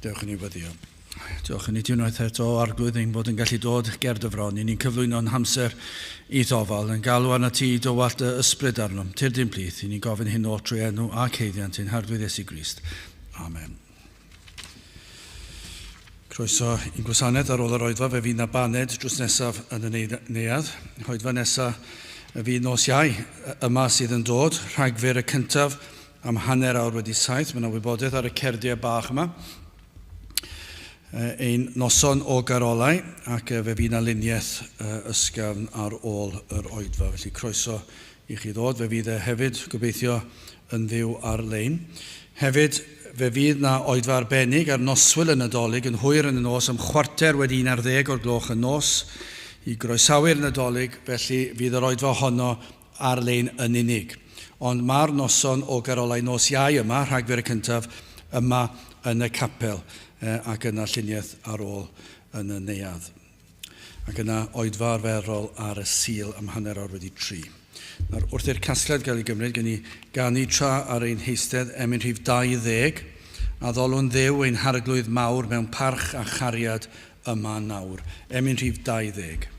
Dewch i ni weddio. Diolch i ni ti unwaith eto, Arglwydd, ein bod yn gallu dod ger dy fron. I ni'n cyflwyno'n hamser i'th ofal, yn galw arna ti i dywallt dy ysbryd arnom. Tyrd i'n plith, i ni'n gofyn hyn oll trwy enw ac haeddiant ein Harglwydd Iesu Grist. Amen. Croeso i'n gwasanaeth ar ôl yr oedfa, fe fydd na baned drws nesaf yn y neuadd. Oedfa nesaf fydd nos Iau yma sydd yn dod, Rhagfyr y cyntaf am 7:30. Mae yna wybodaeth ar y cerdiau bach yma. Ein noson o garolau ac fe fydd na luniaeth ysgafn ar ôl yr oedfa. Felly croeso i chi ddod. Fe fydd e hefyd, gobeithio, yn fyw ar-lein. Hefyd, fe fydd 'na oedfa arbennig ar noswyl y Nadolig yn hwyr yn y nos am 11:15 o'r gloch y nos i groesawu'r Nadolig, felly fydd yr oedfa honno ar-lein yn unig. Ond mae'r noson o garolau nos Iau yma, Rhagfyr y cyntaf, yma yn y capel, ac yna lluniaeth ar ôl yn y neuadd. Ac yna oedfa arferol ar y Sul am 3:30. Nawr, wrth i'r casgliad gael ei gymryd, gen i ganu tra ar ein heistedd emyn rhif 20, Addolwn Dduw ein Harglwydd mawr mewn parch a chariad yma nawr. Emyn rhif 20.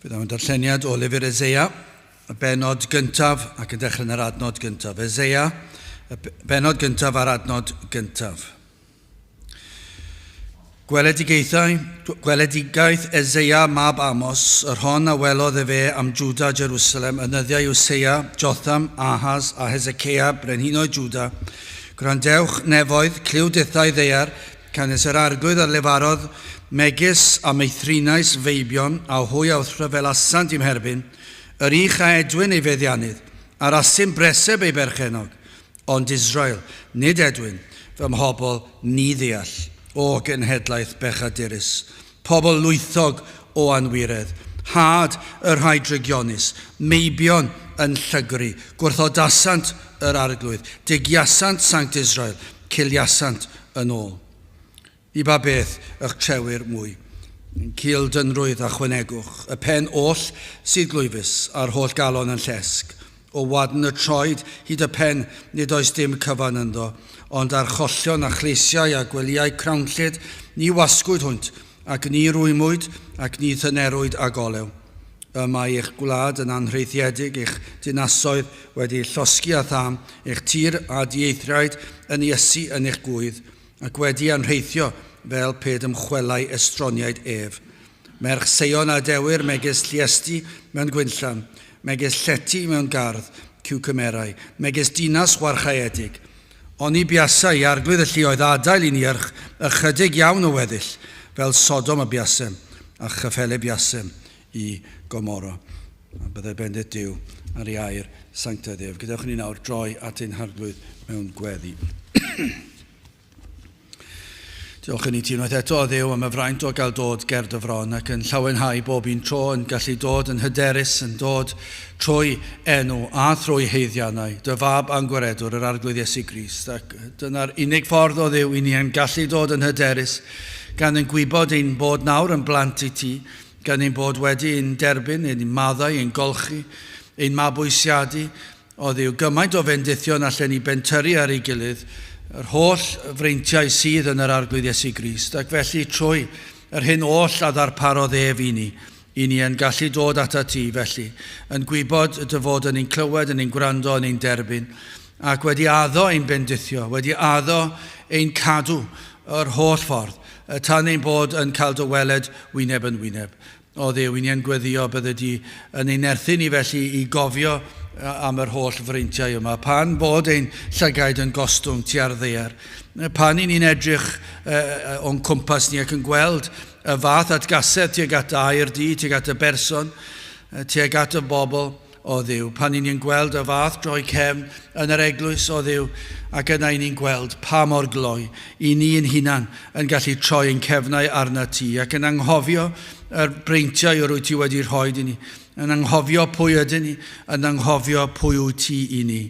Bydd am darlleniad o lyfr Eseia, y benod gyntaf ac yn dechrau yn yr adnod gyntaf. Eseia, y bennod gyntaf a'r adnod gyntaf. Gweledigaethau, gweledigaeth Eseia mab Amos, yr hon a welodd efe am Jwda Jerusalem yn nyddiau Useia, Jotham, Ahaz a Hezekiah, brenhinoedd Jwda. Gwrandewch nefoedd, clyw dithau ddaear, canys yr Arglwydd a lefarodd megis a meithrinais feibion, a hwy a wrthryfelasant i'm herbyn, yr ych a Edwin ei feddiannydd, a'r asyn breseb ei berchennog. Ond Israel, nid Edwin, fy mhobl ni ddeall, o genhedlaeth bechadurus, pobl lwythog o anwiredd, had y rhai drygionus, meibion yn llygru, gwrthodasant yr Arglwydd, digiasant Sanct Israel, ciliasant yn ôl. I ba beth y'ch trewir mwy? Cil dynrwydd a chwanegwch, y pen oll sydd glwyfus, a'r holl galon yn llesg. O wadn y troed hyd y pen nid oes dim cyfan ynddo, ond archollion a chleisiau a gwelyau crawnllyd, ni wasgwyd hwynt, ac ni rwymwyd, ac ni thynerwyd ag olew. Y mae eich gwlad yn anrheithiedig, eich dinasoedd wedi llosgi â thân, eich tir a dieithriaid yn iesu yn eich gŵydd, ac wedi anrheithio fel pe dymchwelai estroniaid ef. Merch Seion a dewir megis lluesti mewn gwinllan, megis llety mewn gardd ciwcymerau, megis dinas warchaeedig. Oni buasai i arglwydd y lluoedd adael i ni yrch ychydig iawn o weddill, fel Sodom y buasem, a chyffelyb buasem i Gomorra. A byddai bendith Duw ar ei air sanctaidd ef. Gadewch i ni nawr droi at ein Harglwydd mewn gweddi. Diolch i ni ti unwaith eto, o Dduw, am y fraint o gael dod ger dy fron ac yn llawenhau bob un tro yn gallu dod yn hyderus, yn dod trwy enw a thrwy haeddiannau dy fab a'n gwaredwr, yr Arglwydd Iesu Grist. Ac dyna'r unig ffordd o Dduw i ni yn gallu dod yn hyderus, gan yn gwybod ein bod nawr yn blant i ti, Gan ein bod wedi ein derbyn, ein maddau, ein golchi, ein mabwysiadu, o Dduw, gymaint o fendithion allen ni bentyrru ar ei gilydd, yr holl freintiau sydd yn yr Arglwydd Iesu Grist, ac felly trwy yr hyn oll a ddarparodd ef i ni, i ni yn gallu dod atat ti, felly, yn gwybod dy fod yn ein clywed, yn ein gwrando, yn ein derbyn, ac wedi addo ein bendithio, wedi addo ein cadw yr holl ffordd, tan ein bod yn cael dy weled wyneb yn wyneb. O Dduw, i ni yn gweddio bydde di yn ein nerthu ni felly i gofio am yr holl freintiau yma. Pan bod ein llygaid yn gostwng tua'r ddaear, pan i ni'n edrych o'n cwmpas ni ac yn gweld y fath atgasedd tuag at dy air di, tuag at y berson, tuag at y bobl, O Dduw, pan 'y ni'n gweld y fath droi cefn yn yr eglwys, o Dduw, ac yna 'y ni'n gweld pa mor gloi i ni'n hunan yn gallu troi ein cefnau arnat ti, ac yn anghofio yr breintiau yr wyt ti wedi rhoi i ni, yn anghofio pwy ydyn ni, yn anghofio pwy wyt ti i ni.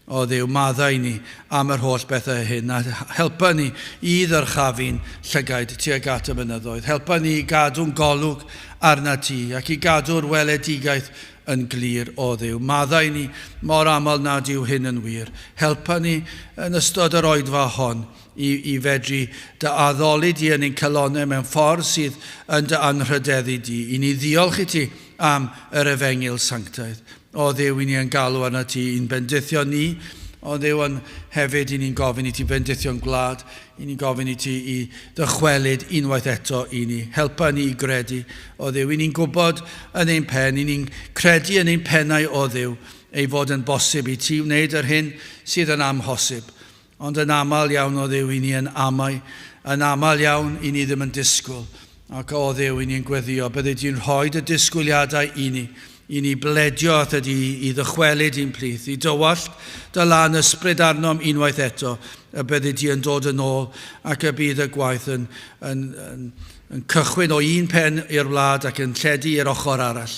O Dduw, maddau ni am yr holl bethau hyn, a helpa ni i ddyrchafu'n llygaid tuag at y mynyddoedd. Helpa ni i gadw'n golwg arnat ti, ac i gadw'r weledigaeth yn glir, o Dduw. Maddau ni mor aml nad yw hyn yn wir. Helpa ni yn ystod yr oedfa hon i, i fedru dy addoli di yn ein calonnau mewn ffordd sydd yn dy anrhydeddu di. I ni ddiolch i ti am yr efengyl sanctaidd. O Dduw, i ni yn galw arnat ti i'n bendithio ni. O Dduw, ond hefyd i ni'n gofyn i ti bendithio'n gwlad. I ni'n gofyn i ti i ddychwelyd unwaith eto i ni. Helpa ni i gredu, o Dduw. I ni'n gwybod yn ein pen, i ni'n credu yn ein pennau, o Dduw, ei fod yn bosib i ti wneud yr hyn sydd yn amhosib. Ond yn aml iawn, o Dduw, i ni yn amau. Yn aml iawn, i ni ddim yn disgwyl. Ac o Dduw, i ni'n gweddio, byddi di'n rhoi dy disgwyliadau i ni, i ni bledio atat di i ddychwelyd i'n plith, i dywallt dy lân ysbryd arnom unwaith eto, y byddi di yn dod yn ôl ac y bydd y gwaith yn, yn, yn, yn cychwyn o un pen i'r wlad ac yn lledu i'r ochr arall,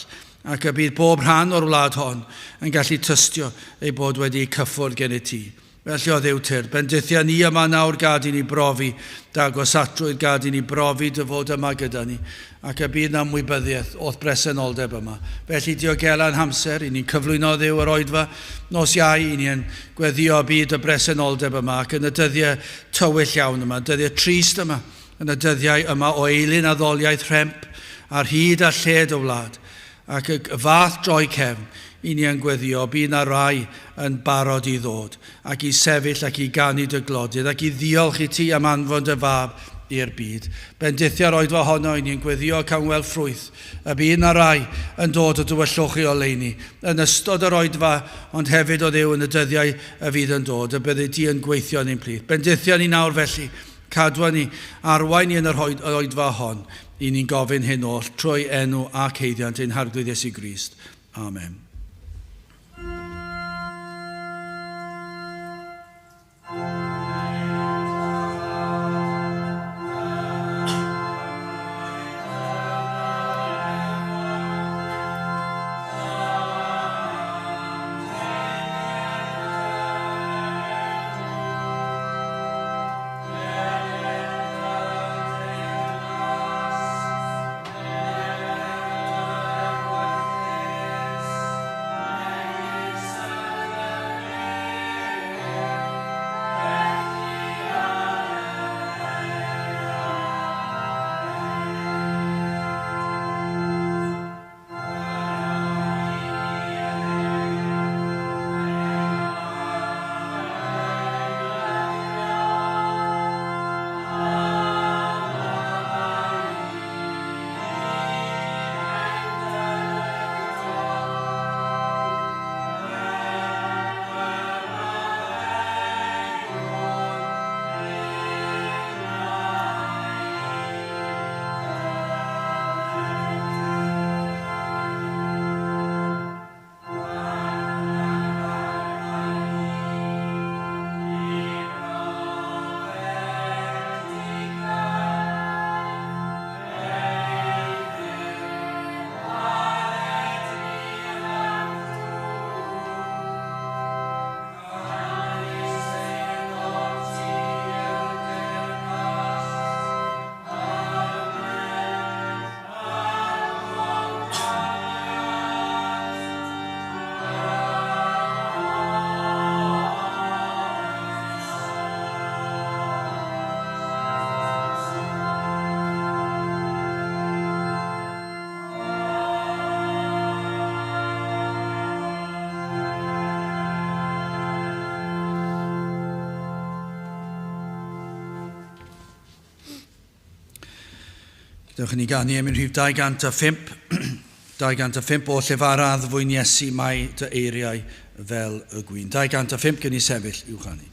ac y bydd bob rhan o'r wlad hon yn gallu tystio ei bod wedi cyffwrdd gennyt ti. Felly, o Dduw tyrd, bendithia ni yma nawr, gad i ni brofi dy agosatrwydd, gad i ni brofi dy fod yma gyda ni, ac y bydd 'na ymwybyddiaeth o'th bresenoldeb yma. Felly, diogela'n hamser, i ni'n cyflwyno Dduw yr oedfa nos Iau, i ni yn gweddio y bydd dy bresenoldeb yma, ac yn y dyddiau tywyll iawn yma, dyddiau trist yma, yn y dyddiau yma o eilun addoliaeth rhemp ar hyd a lled y wlad, ac y fath droi cefn, I ni yn gweddio, bydd na rai yn barod i ddod ac i sefyll ac i ganu dy glodydd ac i ddiolch i ti am anfon dy fab i'r byd. Bendithio'r oedfa honno i ni'n gweddio cawn weld ffrwyth y bydd na rai yn dod o dywyllwch i oleuni yn ystod yr oedfa, ond hefyd o Dduw yn y dyddiau y fydd yn dod, y byddi di yn gweithio yn ein plith. Bendithio ni nawr felly, cadwa ni, arwain ni yn yr oedfa hon, i ni'n gofyn hyn oll trwy enw ac haeddiant ein Harglwydd Iesu Grist. Amen. Dewch i ni ganu emyn rhif 205, 205 o llefaradd fwyn Iesu mae dy eiriau fel y gwin. 205 gen i sefyll i'w chanu.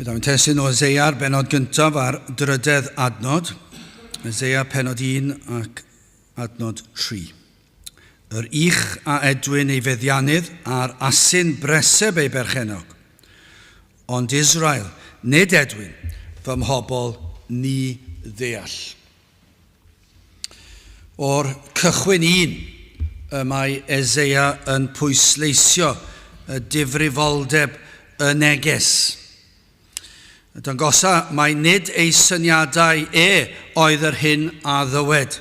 Byddaf yn testun o Eseia'r benod gyntaf a'r drydedd adnod. Eseia penod 1 ac adnod 3. Yr ych a edwyn ei feddiannydd a'r asyn breseb ei berchennog. Ond Israel, nid edwyn, fy mhobl ni ddeall. O'r cychwyn un, y mae Eseia yn pwysleisio y difrifoldeb y neges. Dangosa mai nid ei syniadau e oedd yr hyn a ddywed.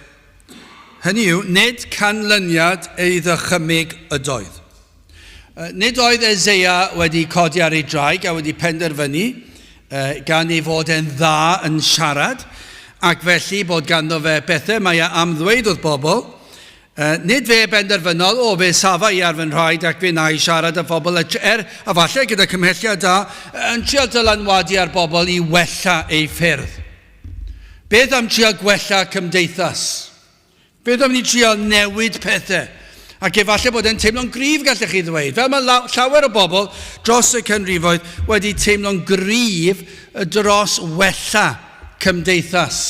Hynny yw, nid canlyniad ei ddychymyg ydoedd. Nid oedd Eseia wedi codi ar ei draig a wedi penderfynu, gan ei fod e'n dda yn siarad, ac felly bod ganddo fe bethau mae e am ddweud wrth bobl. Nid fe benderfynodd, o, fe safa i ar fy nhraed ac fe wna i siarad â phobl, er, a falle gyda cymhelliad da, yn trial dylanwadu ar bobl i wella eu ffyrdd. Beth am trial gwella cymdeithas? Beth am ni trio newid pethau? Ac efallai bod e'n teimlo'n gryf, gallech chi ddweud. Fel mae llawer o bobl dros y canrifoedd wedi teimlo'n gryf dros wella cymdeithas.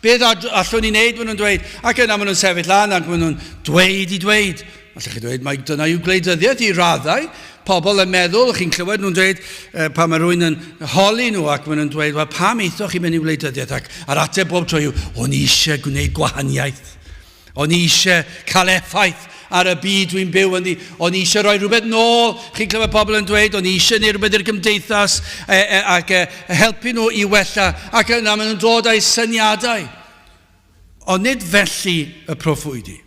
Beth allwn ni wneud, maen nhw'n dweud. Ac yna maen nhw'n sefyll lan ac maen nhw'n dweud i dweud. Allech chi dweud mai dyna yw gwleidyddiaeth i raddau. Pobl yn meddwl, chi'n clywed nhw'n dweud, pan mae rhywun yn holi nhw ac maen nhw'n dweud, wel pam aethoch chi mewn i wleidyddiaeth? Ac a'r ateb bob tro yw, o'n i eisiau gwneud gwahaniaeth. O'n i eisiau cael effaith ar y byd dwi'n byw ynddi. O'n i eisiau rhoi rhywbeth nôl. Chi'n clywed pobl yn dweud, o'n i eisiau gwneud rhywbeth i'r gymdeithas e, e, ac e, helpu nhw i wella. Ac yna maen nhw'n dod â'u syniadau. Ond nid felly y proffwydi.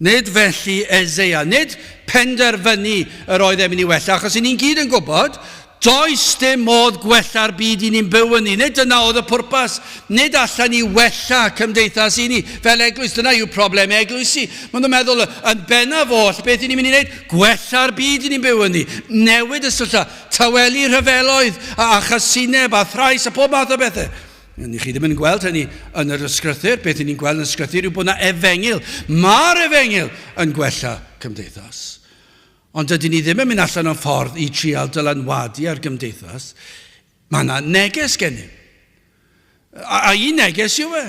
Nid felly Eseia. Nid penderfynu yr oedd e'n mynd i wella, achos i ni'n gyd yn gwybod, does dim modd gwella'r byd i ni'n byw ynddi. Nid dyna oedd y pwrpas. Nid allan ni wella cymdeithas i ni fel eglwys. Dyna yw problem eglwysi. Maen nhw'n meddwl yn bennaf oll, beth i ni'n mynd i wneud? Gwella'r byd i ni'n byw ynddi. Newid y sefyllfa. Tawelu rhyfeloedd a, a chasineb a thrais a pob math o bethau. Ni chi ddim yn gweld hynny yn yr ysgrythur. Beth ni'n gweld yn y ysgrythur yw bod yna efengyl. Mae'r efengyl yn gwella cymdeithas. Ond dydyn ni ddim yn mynd allan o'n ffordd i trial dylanwadu ar gymdeithas. Mae yna neges gennym. A, a un neges yw e.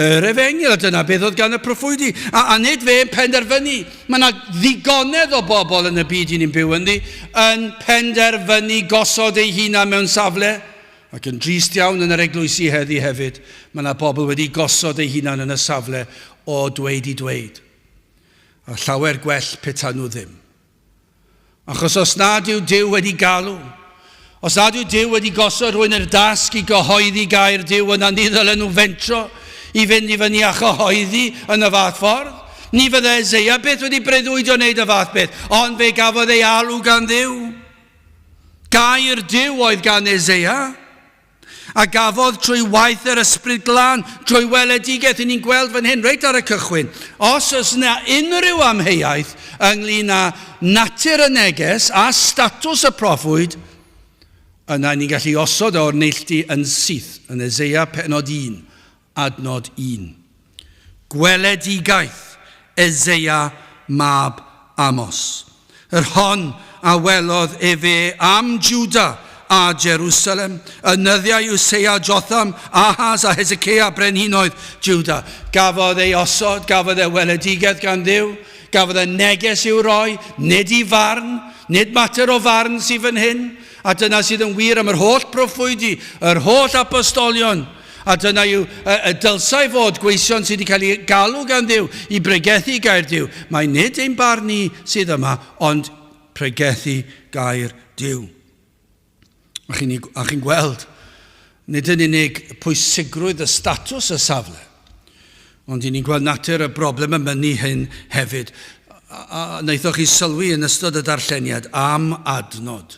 Yr efengyl, a dyna beth oedd gan y proffwydi. A, a nid fe'n penderfynu. Mae yna ddigonedd o bobl yn y byd i ni'n byw ynddi yn penderfynu gosod eu hunan mewn safle. Ac yn drist iawn yn yr eglwysi heddi hefyd, mae yna bobl wedi gosod eu hunan yn y safle o dweud i dweud. A llawer gwell peta nhw ddim. Achos os nad yw Duw wedi galw, os nad yw Duw wedi gosod rhywun i'r dasg i gyhoeddi gair Duw, yna ni ddylen nhw fentro i fynd i fyny a chyhoeddi yn y fath ffordd. Ni fydde Eseia byth wedi breuddwydio wneud y fath beth, ond fe gafodd ei alw gan Dduw. Gair Duw oedd gan Eseia, a gafodd trwy waith yr Ysbryd Glân, trwy weledigaeth, i ni'n gweld fan hyn, reit ar y cychwyn. Os oes yna unrhyw amheuaeth ynglyn â natur y neges a statws y proffwyd, yna ni'n gallu osod o'r neilltu yn syth yn Eseia penod 1, adnod 1. Gweledigaeth Eseia mab Amos, yr hon a welodd efe am Juda a Jerusalem, yn nyddiau Useia, Jotham, Ahaz a Hezekiah, brenhinoedd Juda. Gafodd ei osod, gafodd e weledigaeth gan Dduw, gafodd e neges i'w roi, nid i farn, nid mater o farn sydd fan hyn, a dyna sydd yn wir am yr holl proffwydi, yr holl apostolion, A dyna yw y, y dylsai fod gweision sydd wedi cael eu galw gan Dduw i bregethu gair Duw. Mae nid ein barn ni sydd yma, ond pregethu gair Duw. A chi'n chi gweld, nid yn unig pwysigrwydd y statws y safle, ond i ni'n gweld natur y broblem y mynnu hyn hefyd. A, a wnaethoch chi sylwi yn ystod y darlleniad am adnod,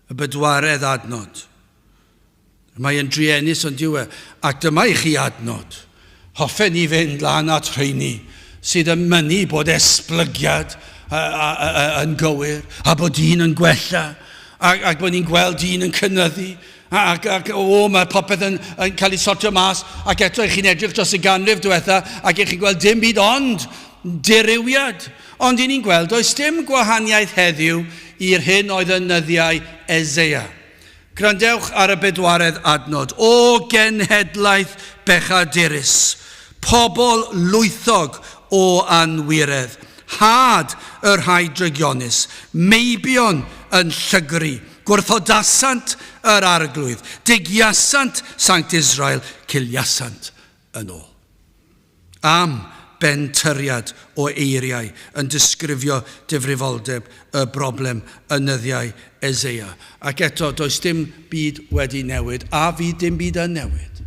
y bedwaredd adnod. Mae e'n druenus ond yw e? Ac dyma i chi adnod. Hoffen ni fynd lan at rheini sydd yn mynnu bod esblygiad yn gywir a bod un yn gwella ac, ac bod ni'n gweld un yn cynyddu ac, ac o, mae popeth yn, yn cael ei sortio mas ac eto i chi'n edrych dros y ganrif diwetha ac i chi'n gweld dim byd ond dirywiad. Ond i ni'n gweld does dim gwahaniaeth heddiw i'r hyn oedd yn nyddiau Eseia. Gwrandewch ar y bedwaredd adnod. O genhedlaeth bechadurus, pobl lwythog o anwiredd, had y rhai drygionus, meibion yn llygru, gwrthodasant yr arglwydd, digiasant Sanct Israel, ciliasant yn ôl. Am bentyriad o eiriau yn disgrifio difrifoldeb y broblem yn nyddiau Eseia. Ac eto, does dim byd wedi newid, a fydd dim byd yn newid.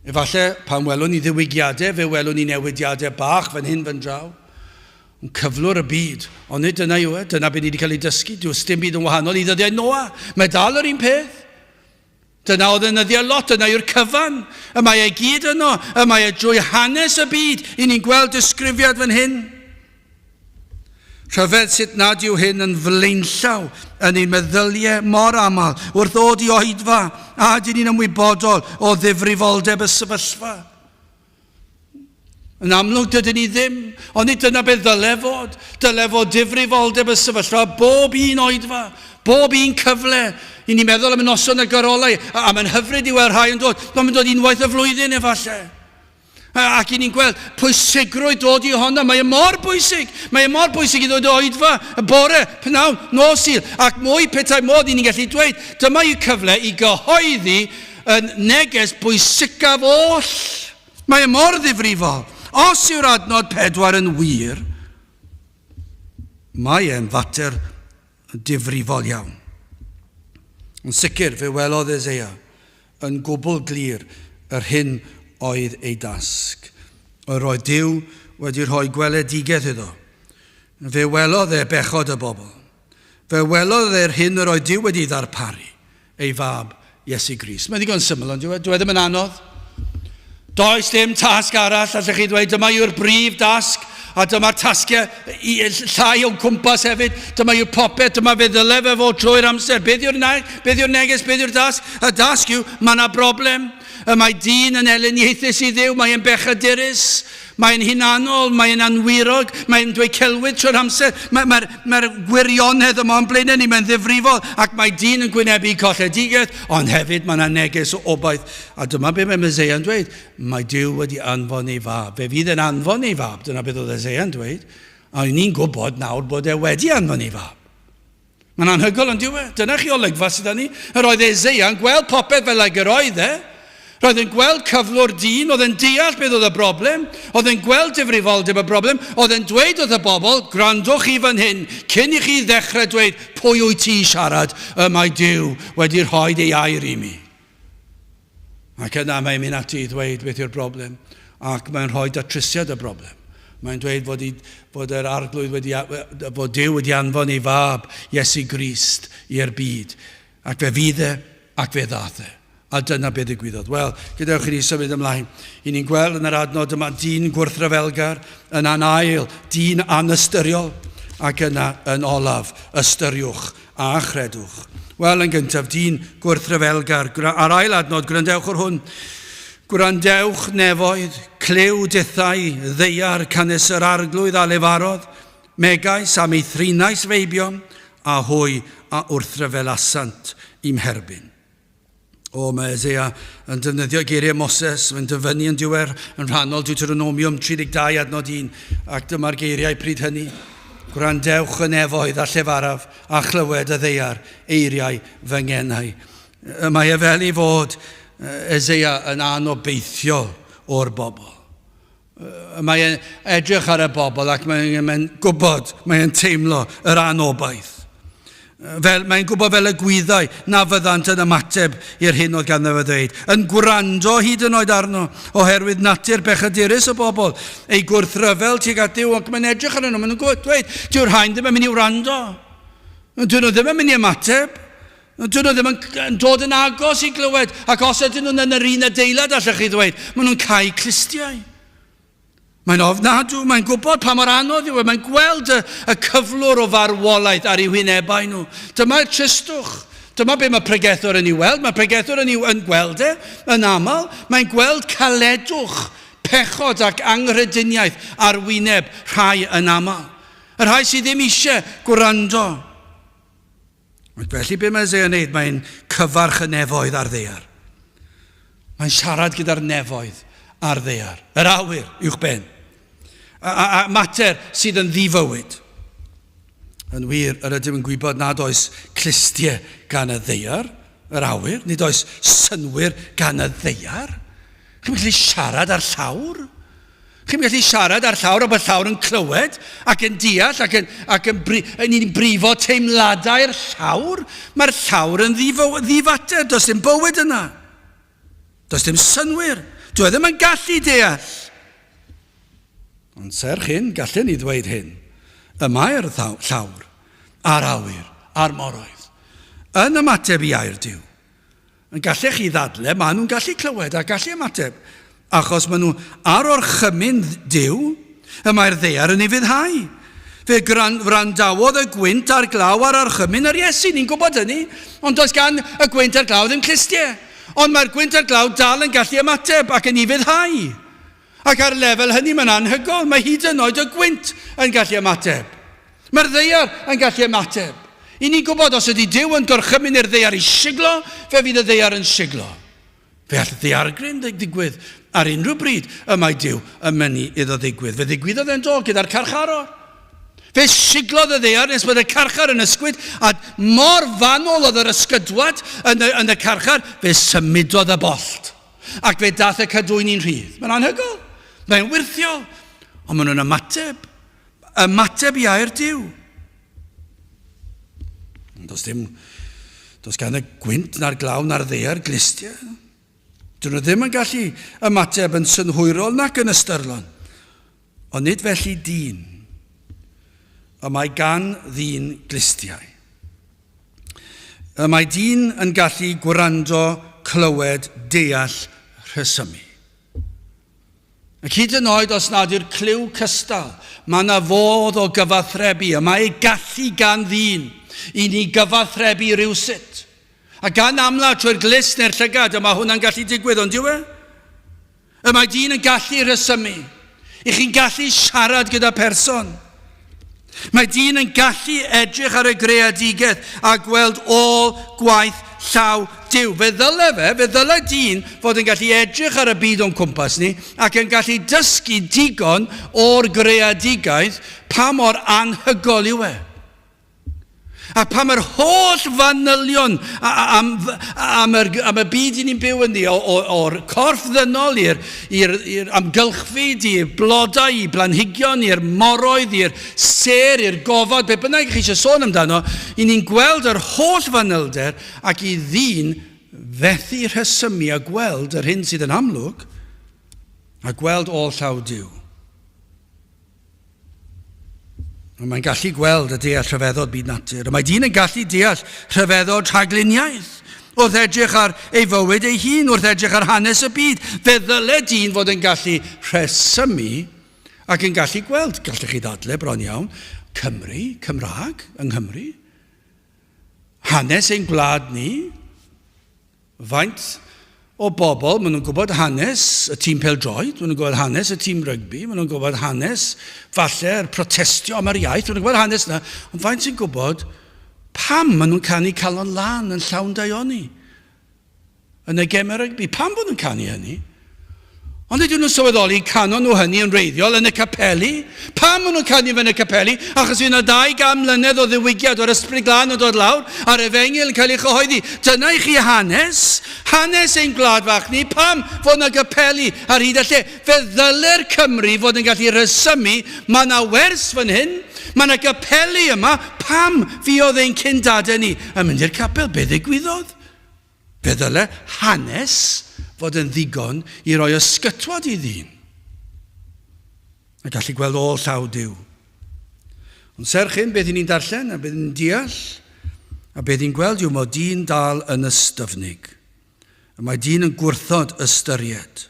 Efallai pan welwn ni ddiwygiadau, fe welwn ni newidiadau bach fan hyn fan draw. Ond cyflwr y byd, ond nid dyna yw e, dyna beth ni wedi cael ei dysgu, does dim byd yn wahanol i ddyddiau Noa. Mae dal yr un peth. Dyna oedd yn nyddiau Lot, dyna yw'r cyfan. Y mae e gyd yno, y mae e drwy hanes y byd, i ni'n gweld disgrifiad fan hyn. Rhyfedd sut nad yw hyn yn flaenllaw yn ein meddyliau mor aml wrth ddod i oedfa a dyn ni'n ymwybodol o ddifrifoldeb y sefyllfa. Yn amlwg dydyn ni ddim, ond nid dyna beth ddyle fod. Dyle fod difrifoldeb y sefyllfa bob un oedfa, bob un cyfle. I ni'n meddwl am y noson y garolau, a, a mae'n hyfryd i weld rhai yn dod. Mae'n dod unwaith y flwyddyn efallai. Ac i ni'n gweld pwysigrwydd dod i honno. Mae e mor bwysig. Mae e mor bwysig i ddod o oedfa y bore, pnawn, nos Sul. Ac mwy petai modd i ni'n gallu dweud, dyma yw cyfle i gyhoeddi y neges bwysicaf oll. Mae e mor ddifrifol. Os yw'r adnod pedwar yn wir, mae e'n fater difrifol iawn. Yn sicr, fe welodd Eseia yn gwbl glir yr hyn oedd ei dasg. Yr oedd Duw wedi rhoi gweledigaeth iddo. Fe welodd e bechod y bobl. Fe welodd e'r hyn yr oedd Duw wedi ddarparu, ei fab Iesu Grist. Mae'n ddigon syml, ond dyw e, dyw e ddim yn anodd. Does dim tasg arall, allech chi ddweud, dyma yw'r brif dasg, a dyma'r tasgiau llai o'n cwmpas hefyd, dyma yw'r popeth, dyma fe ddyle fe fod trwy'r amser. Beth yw'r beth yw'r neges, beth yw'r dasg? Y dasg yw, mae yna broblem. Y mae dyn yn elyniaethus i Dduw, mae'n bechadurus, Mae'n hunanol, mae'n anwirog, mae'n dweud celwydd trwy'r amser. Mae'r mae, mae gwirionedd yma o'n blaenau ni, mae'n ddifrifol, ac mae dyn yn gwynebu colledigaeth, ond hefyd mae yna neges o obaith. A dyma be mae Meseia yn dweud, mae Duw wedi anfon ei fab. Fe fydd yn anfon ei fab, dyna beth oedd Eseia yn dweud. A ni'n gwybod nawr bod e wedi anfon ei fab. Mae'n anhygoel yn dyw e? Dyna chi olygfa sydd â ni. Yr oedd Eseia yn gweld popeth fel ag yr oedd e. Roedd yn gweld cyflwr dyn, oedd yn deall beth oedd y broblem, oedd yn gweld difrifoldeb y broblem, oedd yn dweud wrth y bobl, gwrandwch chi fan hyn, cyn i chi ddechrau dweud pwy wyt ti i siarad, y mae Duw wedi rhoi ei air i mi. Ac yna mae'n mynd ati i ddweud beth yw'r broblem, ac mae'n rhoi datrysiad y broblem. Mae'n dweud fod, i, fod yr arglwydd wedi, fod Duw wedi anfon ei fab, Iesu Grist, i'r byd. Ac fe fydd e, ac fe ddath e. A dyna beth ddigwyddodd. Wel, gadewch i ni symud ymlaen. I ni'n gweld yn yr adnod yma dyn gwrthryfelgar, yn anail, dyn anystyriol, ac yna yn olaf, ystyriwch a chredwch. Wel, yn gyntaf, dyn gwrthryfelgar. A'r ail adnod, gwrandewch ar hwn. Gwrandewch nefoedd, clyw dithau, ddeiar, canys yr arglwydd a lefarodd, megais a meithrinais feibion, a hwy a wrthryfelasant i'm herbyn. O, mae Eseia yn defnyddio geiriau Moses, mae'n dyfynnu yn diwer yn rhannol Deuteronomium 32 adnod 1, ac dyma'r geiriau pryd hynny. Gwrandewch y nefoedd a llefaraf, a chlywed y ddeiar, eiriau fy ngenau. Mae e fel ei fod Eseia yn anobeithiol o'r bobl. Mae e'n edrych ar y bobl ac mae'n mae gwybod, mae'n teimlo yr anobaith. Fel, mae'n gwybod fel y gwyddau na fyddant yn ymateb i'r hyn oedd ganddo fe ddweud. Yn gwrando hyd yn oed arno, oherwydd natur bechadurus y bobl, ei gwrthryfel tuag at Dduw, ac mae'n edrych arnyn nhw, maen nhw'n dweud, dyw'r rhain ddim yn mynd i wrando. Dyn nhw ddim yn mynd i ymateb. Dyn nhw ddim yn, yn dod yn agos i glywed, ac os ydyn nhw'n yn yr un adeilad, allech chi ddweud, maen nhw'n cau clustiau. Mae'n ofnadw, mae'n gwybod pa mor anodd yw e, mae'n gweld y, y cyflwr o farwolaeth ar eu hwynebau nhw. Dyma'r tristwch. Dyma be mae pregethwr yn ei weld. Mae pregethwr yn, ei, yn gweld e yn aml. Mae'n gweld caledwch, pechod ac anghrediniaeth ar wyneb rhai yn aml. Y rhai sydd ddim eisiau gwrando. Ac felly be mae Isaiah yn neud? Mae'n cyfarch y nefoedd a'r ddaear. Mae'n siarad gyda'r nefoedd a'r ddaear, yr awyr uwch ben. A mater sydd yn ddifywyd. Yn wir, yr ydym yn gwybod nad oes clustiau gan y ddaear, yr awyr, nid oes synnwyr gan y ddaear. Chi'n gallu siarad ar llawr? Chi'n gallu siarad ar llawr a bod llawr yn clywed ac yn deall ac yn, ac yn, bri, yn ni'n brifo teimladau'r llawr. Mae'r llawr yn ddifater, does dim bywyd yna. Does dim synnwyr. Dwi e ddim yn gallu deall. Ond serch hyn, gallen ni ddweud hyn. Y mae'r llawr, a'r awyr, a'r moroedd, yn ymateb i air Duw. Yn gallech chi ddadle, maen nhw'n gallu clywed a gallu ymateb, achos maen nhw ar orchymyn Duw, y mae'r ddaear yn ei fuddhau. Fe wrandawodd y gwynt a'r glaw ar orchymyn yr Iesu, ni'n gwybod hynny, ond does gan y gwynt a'r glaw ddim clustiau. Ond mae'r gwynt a'r glaw dal yn gallu ymateb ac yn ei fuddhau. Ac ar lefel hynny mae'n anhygoel, mae hyd yn oed y gwynt yn gallu ymateb. Mae'r ddaear yn gallu ymateb. I ni'n gwybod os ydy Duw yn gorchymyn i'r ddaear i siglo, fe fydd y ddaear yn siglo. Fe all ddaeargryn ddigwydd ar unrhyw bryd y mae Duw yn mynnu iddo ddigwydd. Fe ddigwyddodd e'n do gyda'r carcharor. Fe siglodd y ddaear nes bod y carchar yn ysgwyd, a mor fanwl oedd yr ysgydwad yn y, yn y carchar, fe symudodd y bollt. Ac fe dath y cadwyni'n rhydd. Mae'n anhygoel. Mae'n wyrthiol. Ond maen nhw'n ymateb. Ymateb i air Duw. Ond does dim, does gan y gwynt na'r glaw na'r ddaear glustiau. Dyn nhw ddim yn gallu ymateb yn synhwyrol nac yn ystyrlon. Ond nid felly dyn. Y mae gan ddyn glustiau. Y mae dyn yn gallu gwrando, clywed, deall, rhesymu. Ac hyd yn oed os nad yw'r clyw cystal, mae yna fodd o gyfathrebu, y mae gallu gan ddyn i ni gyfathrebu rhywsut. A gan amla trwy'r glust neu'r llygad, y mae hwnna'n gallu digwydd, ond yw e? Y mae dyn yn gallu rhesymu. I chi'n gallu siarad gyda person. Mae dyn yn gallu edrych ar y greadigaeth a gweld ôl gwaith llaw Duw. Fe ddyle fe, fe ddyle dyn fod yn gallu edrych ar y byd o'n cwmpas ni ac yn gallu dysgu digon o'r greadigaeth pa mor anhygoel yw e. A pam yr holl fanylion am, am, yr, am y byd i ni'n byw ynddi, o'r corff ddynol i'r, i'r amgylchfyd, i'r blodau, i blanhigion, i'r moroedd, i'r sêr, i'r gofod, be bynnag chi eisiau sôn amdano, i ni'n gweld yr holl fanylder ac i ddyn fethu rhesymu a gweld yr hyn sydd yn amlwg a gweld ôl llaw Duw. Ond mae'n gallu gweld a deall rhyfeddod byd natur. Y mae dyn yn gallu deall rhyfeddod rhagluniaeth wrth edrych ar ei fywyd ei hun, wrth edrych ar hanes y byd. Fe ddyle dyn fod yn gallu rhesymu ac yn gallu gweld, gallech chi ddadle bron iawn, Cymru, Cymraeg yng Nghymru, hanes ein gwlad ni, Faint o bobl, maen nhw'n gwybod hanes y tîm pêl-droed, maen nhw'n gwybod hanes y tîm rygbi, maen nhw'n gwybod hanes falle'r protestio am yr iaith, maen nhw'n gwybod hanes yna, ond faint sy'n gwybod pam maen nhw'n canu Calon Lân yn llawn daioni yn y gemau rygbi? Pam bod nhw'n canu hynny? Ond ydyn nhw'n sylweddoli canon nhw hynny yn wreiddiol yn y capeli? Pam maen nhw'n canu fe yn y capeli? Achos fydd yna 200 mlynedd o ddiwygiad o'r Ysbryd Glân yn dod lawr a'r efengyl yn cael ei chyhoeddi. Dyna i chi hanes, hanes ein gwlad fach ni. Pam fod yna gapeli ar hyd y lle? Fe ddyle'r Cymry fod yn gallu rhesymu, mae yna wers fan hyn, mae yna gapeli yma, pam fuodd ein cyn-dadau ni yn mynd i'r capel? Be ddigwyddodd? Fe ddyle hanes fod yn ddigon i roi ysgytwad i ddyn a gallu gweld ôl llaw Duw. Ond serch hyn, beth i ni'n darllen a beth ni'n deall a beth ni'n gweld yw mod dyn dal yn ystyfnig. Y mae dyn yn gwrthod ystyried.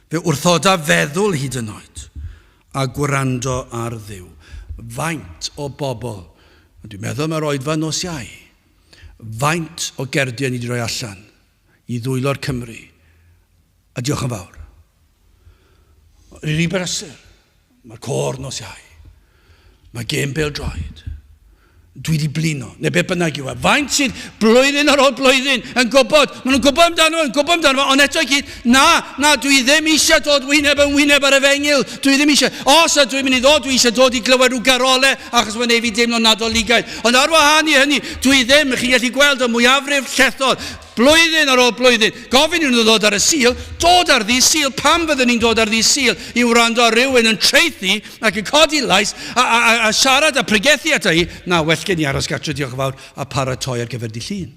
Fe wrthoda feddwl hyd yn oed a gwrando ar Dduw. Faint o bobl, dwi'n meddwl mae'r oedfa nos Iau, Faint o gerdiau ni wedi rhoi allan i ddwylo'r Cymry? A diolch yn fawr. Rydyn ni'n brysur. Mae'r côr nos Iau. Mae gêm bêl-droed. Dwi wedi blino, neu be bynnag yw e. Faint sydd blwyddyn ar ôl blwyddyn yn gwybod, maen nhw'n gwybod amdano fo, yn gwybod amdano fo, ond eto i gyd, na, na, dwi ddim eisiau dod wyneb yn wyneb ar efengyl, dwi ddim eisiau. Os ydw i'n mynd i ddod, dwi eisiau dod i glywed rhyw garole, achos mae'n ei fi deimlo nadoligaidd. Ond ar wahân i hynny, dwi ddim, chi'n gallu gweld y mwyafrif llethol, Blwyddyn ar ôl blwyddyn, gofyn i nhw ddod ar y Sul, dod ar ddydd Sul, pam fyddwn ni'n dod ar ddydd Sul i wrando ar rywun yn traethu ac yn codi lais a, a, a, a siarad a pregethu ata i? Na, well gen i aros gartre, diolch yn fawr, a paratoi ar gyfer dydd Llun.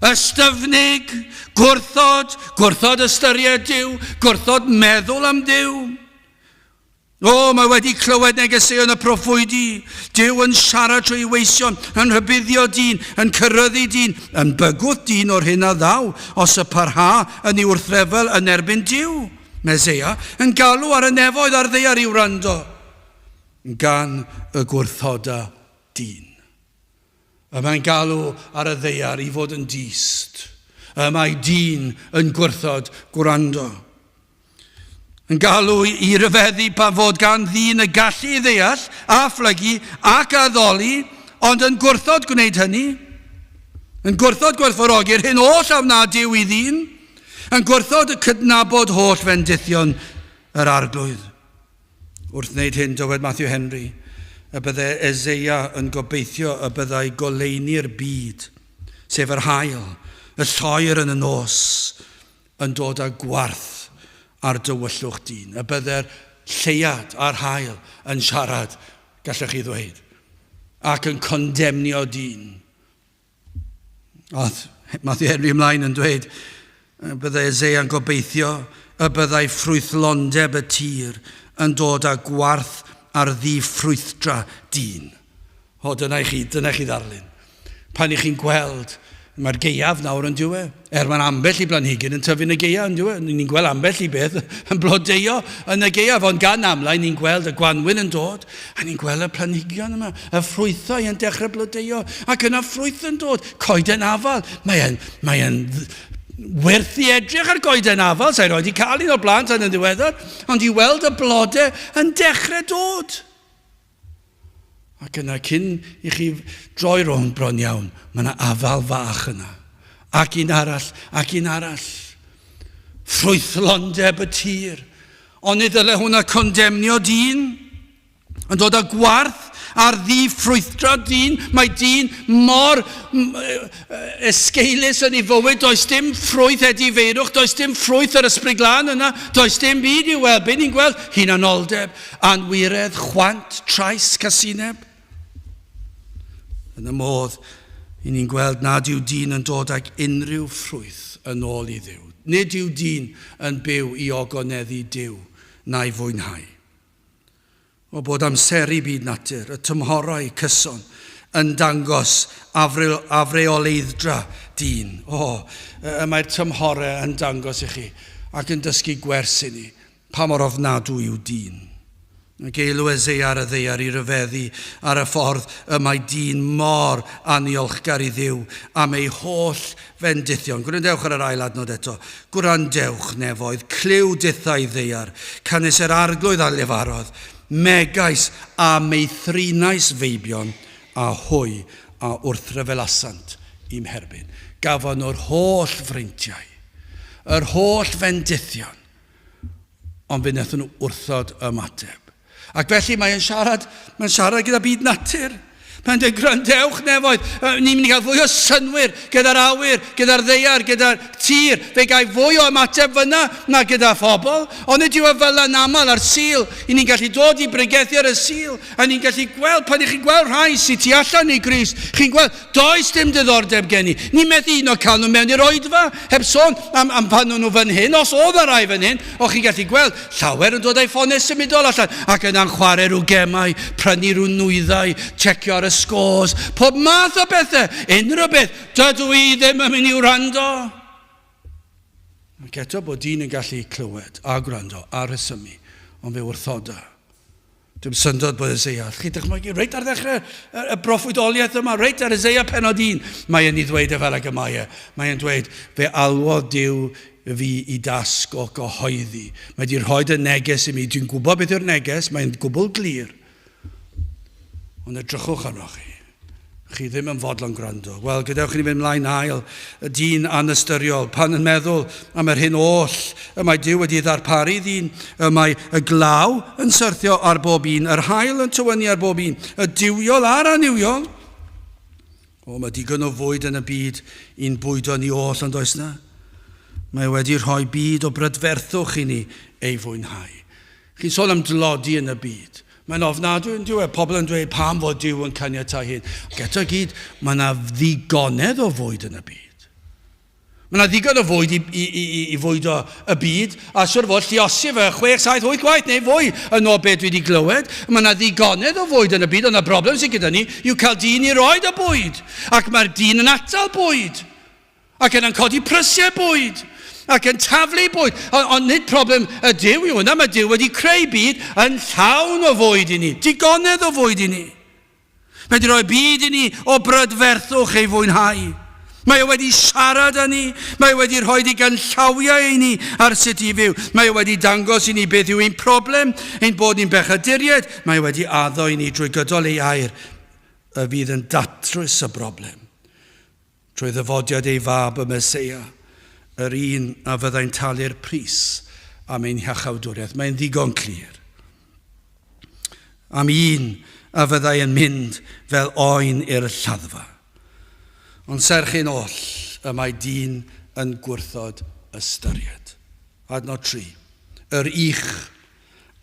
Ystyfnig, gwrthod, gwrthod ystyried Duw, gwrthod meddwl am Duw. O, mae wedi clywed negeseuon y proffwydi, Duw yn siarad trwy ei weision, yn rhybuddio dyn, yn cyryddu dyn, yn bygwth dyn o'r hyn a ddaw, os y parha yn ei wrthryfel yn erbyn Duw. Meseia, yn galw ar y nefoedd a'r ddaear i wrando, gan y gwrthoda dyn. Y mae'n galw ar y ddaear i fod yn dyst. Y mae dyn yn gwrthod gwrando. Yn galw i ryfeddu pan fod gan ddyn y gallu i ddeall a phlygu ac addoli, ond yn gwrthod gwneud hynny. Yn gwrthod gwerthfawrogi'r hyn oll a wna Duw i ddyn. Yn gwrthod cydnabod holl fendithion yr Arglwydd. Wrth wneud hyn, dywed Matthew Henry, y bydde Eseia yn gobeithio y byddai goleuni'r byd, sef yr haul, y lloer yn y nos, yn dod â gwarth ar dywyllwch dyn, y bydde'r lleuad a'r haul yn siarad, gallech chi ddweud, ac yn condemnio dyn. Oedd Matthew Henry ymlaen yn dweud, byddai Eseia'n gobeithio y byddai ffrwythlondeb y tir yn dod â gwarth ar ddi-ffrwythdra dyn. O, dyna i chi, dyna i chi ddarlun. Pan i chi'n gweld, mae'r gaeaf nawr yn diwe. Er mae'n ambell i blanhigyn yn tyfu yn y gaeaf yn diwe. Ni'n gweld ambell i beth yn blodeuo yn y gaeaf, ond gan amlau ni'n gweld y gwanwyn yn dod, a ni'n gweld y planhigion yma, y ffrwythau yn dechrau blodeuo, ac yna ffrwyth yn dod, coeden afal. Mae'n mae werth i edrych ar goeden afal, sa'i roed i cael un o'r blaen tan yn ddiweddar, ond i weld y blodau yn dechrau dod. Ac yna, cyn i chi droi rownd bron iawn, mae yna afal fach yna. Ac un arall, ac un arall. Ffrwythlondeb y tir. Ond nid ddyle hwnna condemnio dyn. Yn dod â gwarth ar ddi-ffrwythdra dyn. Mae dyn mor esgeulus yn ei fywyd, does dim ffrwyth edifeirwch, does dim ffrwyth yr ysbryd glân yna, does dim byd i'w weld. Be ni'n gweld? Hunanoldeb, Anwiredd, chwant, trais, casineb. Yn y modd, i ni'n gweld nad yw dyn yn dod ag unrhyw ffrwyth yn ôl i Dduw. Nid yw dyn yn byw i ogoneddu Duw na'i fwynhau. O bod amseru byd natur, y tymhorau cyson, yn dangos afreoleidd-dra dyn. O, y mae'r tymhorau yn dangos i chi ac yn dysgu gwers i ni. Pa mor ofnadwy yw dyn! Y geilw Eseia ar y ddaear i ryfeddu ar y ffordd y mae dyn mor anniolchgar i Dduw am ei holl fendithion. Gwrandewch ar yr ail adnod eto. Gwrandewch, nefoedd, clyw dithau ddaear, canys yr Arglwydd a lefarodd, megais a meithrinais feibion, a hwy a wrthryfelasant i'm herbyn. Gafon nhw'r holl freintiau, yr holl fendithion, Ond fe wnaethon nhw wrthod ymateb. Ac felly mae'n siarad, mae'n siarad gyda byd natur. Mae'n dweud, gwrandewch nefoedd, ni'n mynd i gael fwy o synwyr gyda'r awyr, gyda'r ddeiar, gyda'r tir. Fe gai fwy o ymateb fyna na gyda phobl. Ond nid yw e fel yn aml ar Sul. I ni'n gallu dod i bregethu ar y Sul, a ni'n gallu gweld, pan i chi'n gweld rhai sydd tu allan i Grist, chi'n gweld, Does dim diddordeb gen i. Ni methu un o cael nhw mewn i'r oedfa, heb sôn am, am pan o'n nhw fan hyn, os oedd yna rai fan hyn, o'ch chi'n gallu gweld llawer yn dod â'i ffonau symudol allan ac yna'n chwarae rhyw gemau, prynu rhyw nwyddau, checio ar y scores, pob math o bethau, unrhyw beth. Dydw i ddim yn mynd i wrando. Ac eto bod dyn yn gallu clywed a gwrando a rhesymu, ond fe wrthoda. Dim syndod bod Eseia, chi dychmygu, reit ar ddechrau y broffwydoliaeth yma, reit ar Eseia penod 1, mae e'n ei ddweud e fel ag y mae e. Mae e'n dweud, fe alwodd Duw fi i dasg o gyhoeddi. Mae wedi rhoi y neges i mi. Dwi'n gwybod beth yw'r neges, mae'n gwbl glir. Ond edrychwch arnoch chi. Chi ddim yn fodlon gwrando. Wel, gadewch i ni fynd mlaen ail, y dyn anystyriol, pan yn meddwl am yr hyn oll y mae Duw wedi ddarparu ddyn, y mae y glaw yn syrthio ar bob un, yr haul yn tywynnu ar bob un, y duwiol a'r annuwiol. O, mae digon o fwyd yn y byd i'n bwydo ni oll, ond oes na? Mae wedi rhoi byd o brydferthwch i ni ei fwynhau. Chi'n sôn am dlodi yn y byd. Mae'n ofnadwy yn dyw e? Pobl yn dweud pam fod Duw yn caniatáu hyn. Ac eto i gyd, mae yna ddigonedd o fwyd yn y byd. Mae yna ddigon o fwyd i, i, i, i fwydo y byd, a siwr fod lliosi fe 6, 7, 8 gwaith neu fwy yn ôl beth dwi wedi glywed. Mae yna ddigonedd o fwyd yn y byd, ond y broblem sydd gyda ni yw cael dyn i roed y bwyd. Ac mae'r dyn yn atal bwyd. Ac yna'n codi prysiau bwyd, ac yn taflu bwyd. Ond, ond nid problem y Duw yw hwnna, mae Duw wedi creu byd yn llawn o fwyd i ni, digonedd o fwyd i ni. Mae wedi rhoi byd i ni o brydferthwch ei fwynhau. Mae o wedi siarad â ni, mae o wedi rhoi di ganllawiau i ni ar sut i fyw. Mae o wedi dangos i ni beth yw ein problem, ein bod ni'n bechaduriaid. Mae o wedi addo i ni drwy gydol ei air y fydd yn datrys y broblem. Trwy ddyfodiad ei Fab y Meseia, yr un a fyddai'n talu'r pris am ein hiachawdwriaeth. Mae'n ddigon clir. Am un a fyddai yn mynd fel oen i'r lladdfa. Ond serch hyn oll, y mae dyn yn gwrthod ystyried. Adnod 3. Yr ych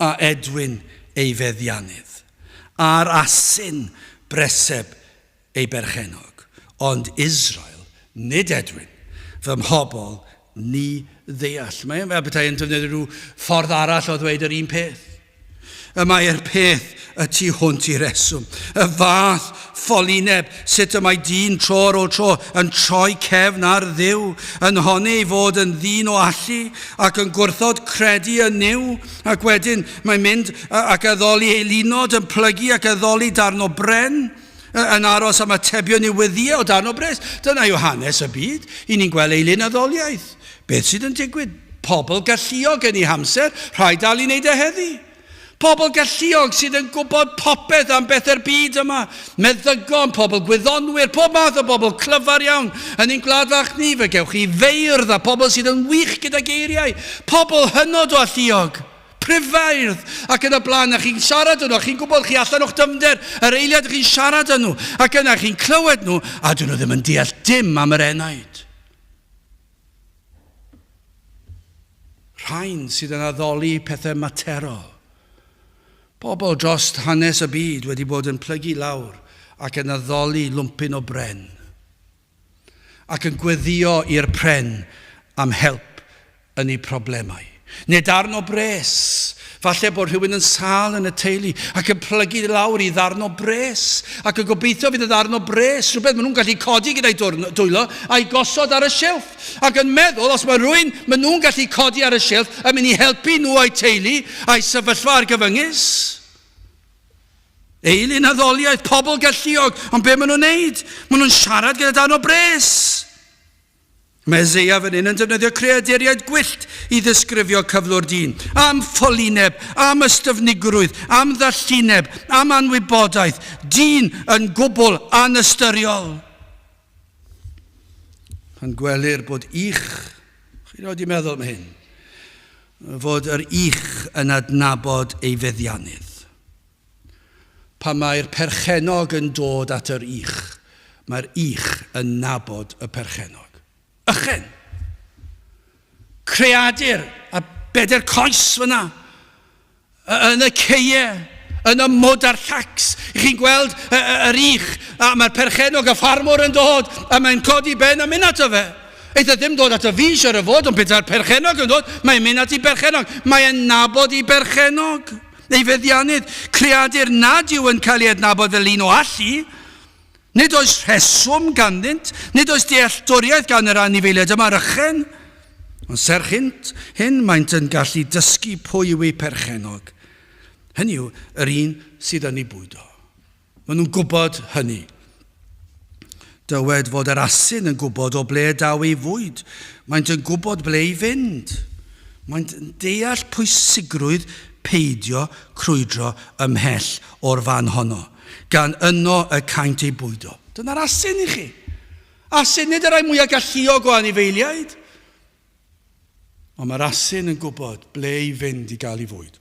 a edwyn ei feddiannydd, a'r asyn breseb ei berchennog, ond Israel, nid Edwin, fy mhobl, ni ddeall. Mae fel petai yn defnyddio rhyw ffordd arall o ddweud yr un peth. Y mae'r peth y tu hwnt i reswm. Y fath ffolineb, sut y mae dyn tro ar ôl tro yn troi cefn ar Dduw, yn honni ei fod yn ddyn o allu ac yn gwrthod credu yn Nuw, ac wedyn mae'n mynd ac addoli eilunod, yn plygu ac addoli darn o bren. Yn aros am atebion i'w weddïau o dan o bres. Dyna yw hanes y byd. I ni'n gweld ei lunaddoliaeth. Beth sydd yn digwydd? Pobl galluog yn eu hamser, rhaid dal i wneud e heddi. Pobl galluog sydd yn gwybod popeth am bethau'r byd yma. Meddygon, pobl gwyddonwyr, pob math o bobl clyfar iawn. Yn ein gwlad fach ni, fe gewch chi feirdd a pobl sydd yn wych gyda geiriau. Pobl hynod o alluog. Pryfeirdd, ac yn y blaen, a chi'n siarad â nhw, a chi'n gwybod chi allan o'ch dyfnder, yr eiliad chi'n siarad â nhw, ac yna chi'n clywed nhw, a dyn nhw ddim yn deall dim am yr enaid. Rhain sydd yn addoli pethau materol. Pobl dros hanes y byd wedi bod yn plygu lawr ac yn addoli lwmpyn o bren. Ac yn gweddio i'r pren am help yn eu problemau. Neu darn o bres. Falle bod rhywun yn sâl yn y teulu ac yn plygu lawr i ddarn o bres ac yn gobeithio fydd y ddarn o bres, rhywbeth maen nhw'n gallu codi gyda'i dwylo a'i gosod ar y silff ac yn meddwl os mae rhywun maen nhw'n gallu codi ar y silff yn mynd i helpu nhw a'u teulu a'u sefyllfa argyfyngus. Eilun addoliaeth, pobl galluog, ond be maen nhw'n neud? Maen nhw'n siarad gyda darn o bres. Mae Eseia fan hyn yn defnyddio creaduriaid gwyllt i ddisgrifio cyflwr dyn, am ffolineb, am ystyfnigrwydd, am ddallineb, am anwybodaeth, dyn yn gwbl anystyriol. Pan gwelir bod ych, chi roed i meddwl am hyn, fod yr ych yn adnabod ei feddiannydd. Pan mae'r perchennog yn dod at yr ych, mae'r ych yn nabod y perchennog. Ychen! Creadur a bedair coes fyna, yn y ceie, yn y mwd a'r llacs. Chi'n gweld yr ych, a mae'r perchennog y ffarmwr yn dod, a mae'n codi ben a mynd ato fe. Eitha ddim dod ato fi, siwr o fod, ond petai'r perchennog yn dod, mae'n mynd at ei berchennog. Mae'n nabod ei berchennog. Ei feddiannydd, creadur nad yw yn cael ei adnabod fel un o allu. Nid oes rheswm ganddynt, nid oes dealltwriaeth gan yr anifeiliaid yma rychen. Ond serch hyn, hyn maent yn gallu dysgu pwy yw eu perchennog. Hynny yw, yr un sydd yn ei bwydo. Maen nhw'n gwybod hynny. Dywed fod yr asyn yn gwybod o ble daw ei fwyd. Maent yn gwybod ble i fynd. Maent yn deall pwysigrwydd peidio crwydro ymhell o'r fan honno. gan yno y caent eu bwydo. Dyna'r asyn i chi. Asyn, nid y rhai mwyaf galluog o anifeiliaid. Ond mae'r asyn yn gwybod ble i fynd i gael ei fwyd.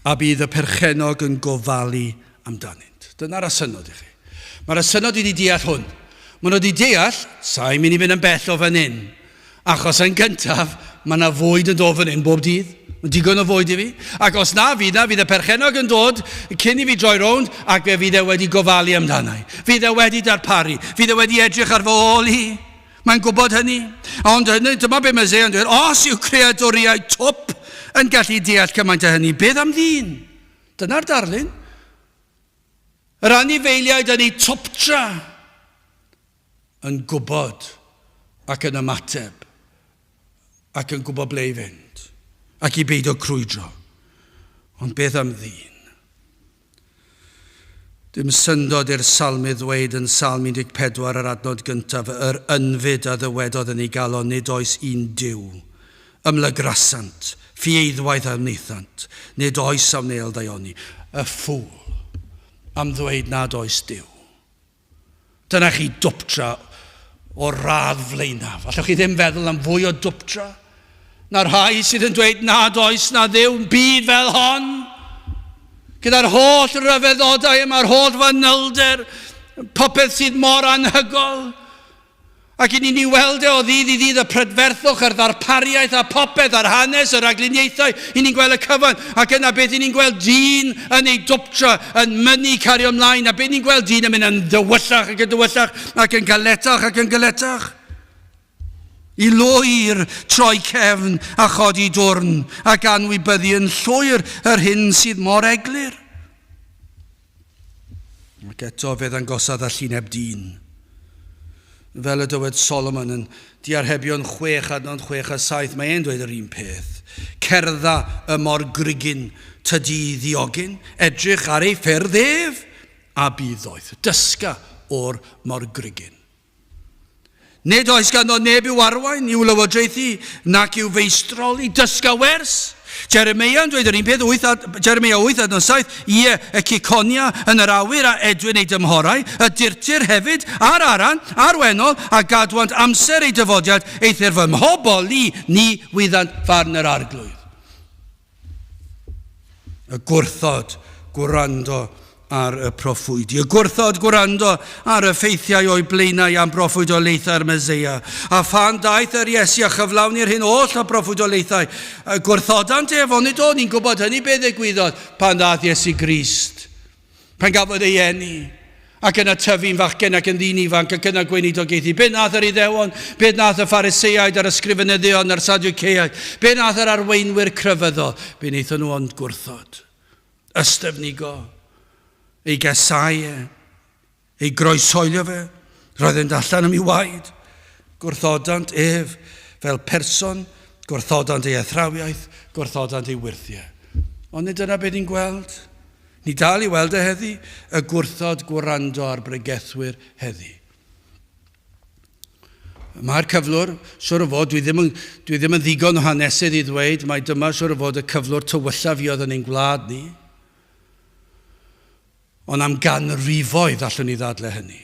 A bydd y perchennog yn gofalu amdanynt. Dyna'r asynod i chi. Mae'r asynod wedi deall hwn. Maen nhw wedi deall, sa'i mynd i fynd yn bell o fan hyn. Achos yn gyntaf, mae yna fwyd yn dod fan hyn bob dydd. Mae'n digon o fwyd i fi. Ac os na fydd na, fydd y perchennog yn dod cyn i fi droi rownd ac fe fydd e wedi gofalu amdana i. Fydd e wedi darparu. Fydd e wedi edrych ar fy ôl i. Mae'n gwybod hynny. Ond hynny, dyma be mae Isaiah yn dweud, os yw creaduriaid twp yn gallu deall cymaint â hynny, beth am ddyn? Dyna'r darlun. Yr anifeiliaid yn eu twptra yn gwybod ac yn ymateb ac yn gwybod ble i fynd ac i beidio crwydro. Ond beth am ddyn? Dim syndod i'r salmydd ddweud yn Salm 14 yr adnod gyntaf, Yr ynfyd a ddywedodd yn ei galon, nid oes un Duw. Ymlygrasant, ffieiddwaith a wnaethant, nid oes a wnêl daioni. Y ffŵl am ddweud nad oes Duw. Dyna chi dwptra o'r radd flaenaf. Allwch chi ddim feddwl am fwy o dwptra na'r rhai sydd yn dweud nad oes na Dduw byd fel hon. Gyda'r holl ryfeddodau yma'r holl fanylder, popeth sydd mor anhygol. Ac i ni'n ei weld e o ddydd i ddydd, y prydferthwch, yr ddarpariaeth a popeth, a'r hanes, y rhagluniaethau, i ni'n gweld y cyfan. Ac yna beth i ni'n gweld dyn yn ei dwptra, yn mynnu cario ymlaen, a beth ni'n gweld dyn yn mynd yn dywyllach ac yn dywyllach, ac yn galetach ac yn galetach. I lwyr troi cefn a chodi dwrn, ac anwybyddu yn llwyr yr hyn sydd mor eglur. Ac eto fe ddangosodd allineb dyn. Fel y dywed Solomon yn Diarhebion 6 adnod 6 a 7, mae e'n dweud yr un peth. Cerdda y mor grugyn, tydi ddiogyn, edrych ar ei ffyrdd ef, a bydd ddoeth. Dysga o'r mor grugyn. Nid oes ganddo neb i'w arwain, i'w lywodraethu, nac i'w feistroli. Dysga wers. Jeremeia yn dweud yr un peth, 8, Jeremeia 8 adnod 7, Ie, y ciconia yn yr awyr a edwyn ei dymhorau, y durtur hefyd, a'r aran, a'r wennol, a gadwant amser ei dyfodiad, eithr fy mhobl i, ni wyddant farn yr arglwydd. Y gwrthod gwrando ar y proffwydi, y gwrthod gwrando ar y ffeithiau o'i blaenau am broffwydoliaethau'r Meseia. A phan daeth yr Iesu a chyflawni'r hyn oll o broffwydoliaethau, gwrthodant ef, onid o, ni'n gwybod hynny beth ddigwyddodd pan ddaeth Iesu Grist. Pan gafodd ei eni, ac yna tyfu'n fachgen ac yn ddyn ifanc, ac yna gweinidogaethu. Be nath yr Iddewon? Be nath y Phariseaid a'r ysgrifenyddion a'r Sadwceaid? Be nath yr arweinwyr crefyddol? Be wnaethon nhw ond gwrthod? Ystyfnigo, ei gasau e, ei groeshoelio fe, roeddent allan am ei waed. Gwrthodant ef fel person, gwrthodant ei athrawiaeth, gwrthodant ei wyrthiau. Ond nid dyna beth ni'n gweld. Ni dal i weld e heddi, y gwrthod gwrando ar bregethwyr heddi. Mae'r cyflwr, siwr o fod, dwi ddim yn, dwi ddim yn ddigon o hanesydd i ddweud mai dyma siwr o fod y cyflwr tywyllaf i oedd yn ein gwlad ni. Ond am ganrifoedd allwn ni ddadle hynny.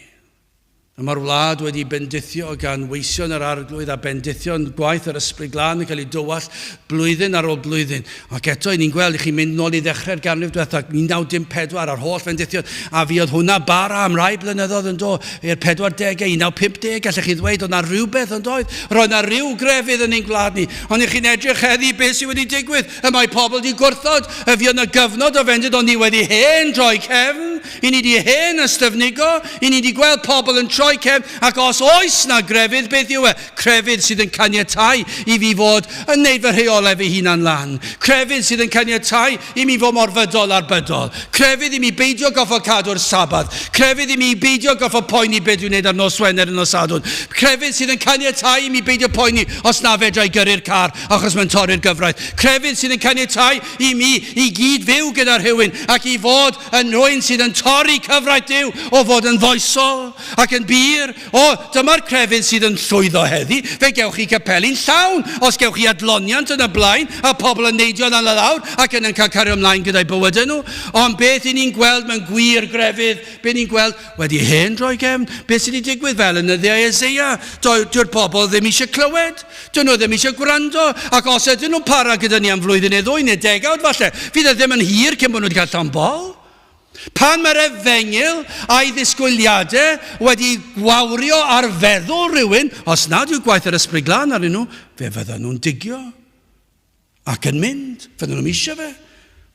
Y mae'r wlad wedi bendithio gan weision yr Arglwydd a bendithion gwaith yr Ysbryd Glân yn cael ei dywallt blwyddyn ar ôl blwyddyn. Ac eto, i ni'n gweld, i chi'n mynd nôl i ddechrau'r ganrif diwethaf, 1914 a'r holl fendithion, a fuodd hwnna bara am rai blynyddoedd yn do, i'r 40au, 1950, gallech chi ddweud, oedd na rhywbeth yn doedd, roedd na rhyw grefydd yn ein gwlad ni. Ond i chi'n edrych heddi beth sydd wedi digwydd, y mae pobl wedi gwrthod, y fuodd na gyfnod o fendith, ond ni wedi hen droi cefn. I ni 'di hen ystyfnigo, i ni 'di gweld pobl yn troi cefn, ac os oes 'na grefydd, beth yw e? Crefydd sydd yn caniatáu i fi fod yn neud fy rheolau fy hunan lan. Crefydd sydd yn caniatáu i mi fod mor fydol â'r bydol. Crefydd i mi beidio goffod cadw'r Sabath. Crefydd i mi beidio goffod poeni beth dwi'n neud ar nos Wener a nos Sadwrn. Crefydd sydd yn caniatáu i mi beidio poeni os na fedra i gyrru'r car achos mae'n torri'r gyfraith. Crefydd sydd yn caniatáu i mi i gyd fyw gyda rhywun ac i fod yn rhywun sydd yn torri cyfraith Duw o fod yn foesol ac yn bur. O, dyma'r crefydd sydd yn llwyddo heddi. Fe gewch chi capeli'n llawn os gewch chi adloniant yn y blaen a pobl yn neidio lan a lawr ac yn yn cael cario ymlaen gyda'i bywydau nhw. Ond beth i ni'n gweld mewn gwir grefydd? Be ni'n gweld wedi hen droi gefn? Beth sydd wedi digwydd fel yn nyddiau Eseia? Dyw'r pobl ddim eisiau clywed. Dyn nhw ddim eisiau gwrando. Ac os ydyn nhw'n para gyda ni am flwyddyn neu ddwy neu degawd falle, fydd e ddim yn hir cyn bod nhw wedi cael llond bol. Pan mae'r efengyl a'i ddisgwyliadau wedi gwawrio ar feddwl rhywun, os nad yw gwaith yr Ysbryd Glân arnyn nhw, fe fyddan nhw'n digio ac yn mynd. Fyddan nhw'm eisiau fe.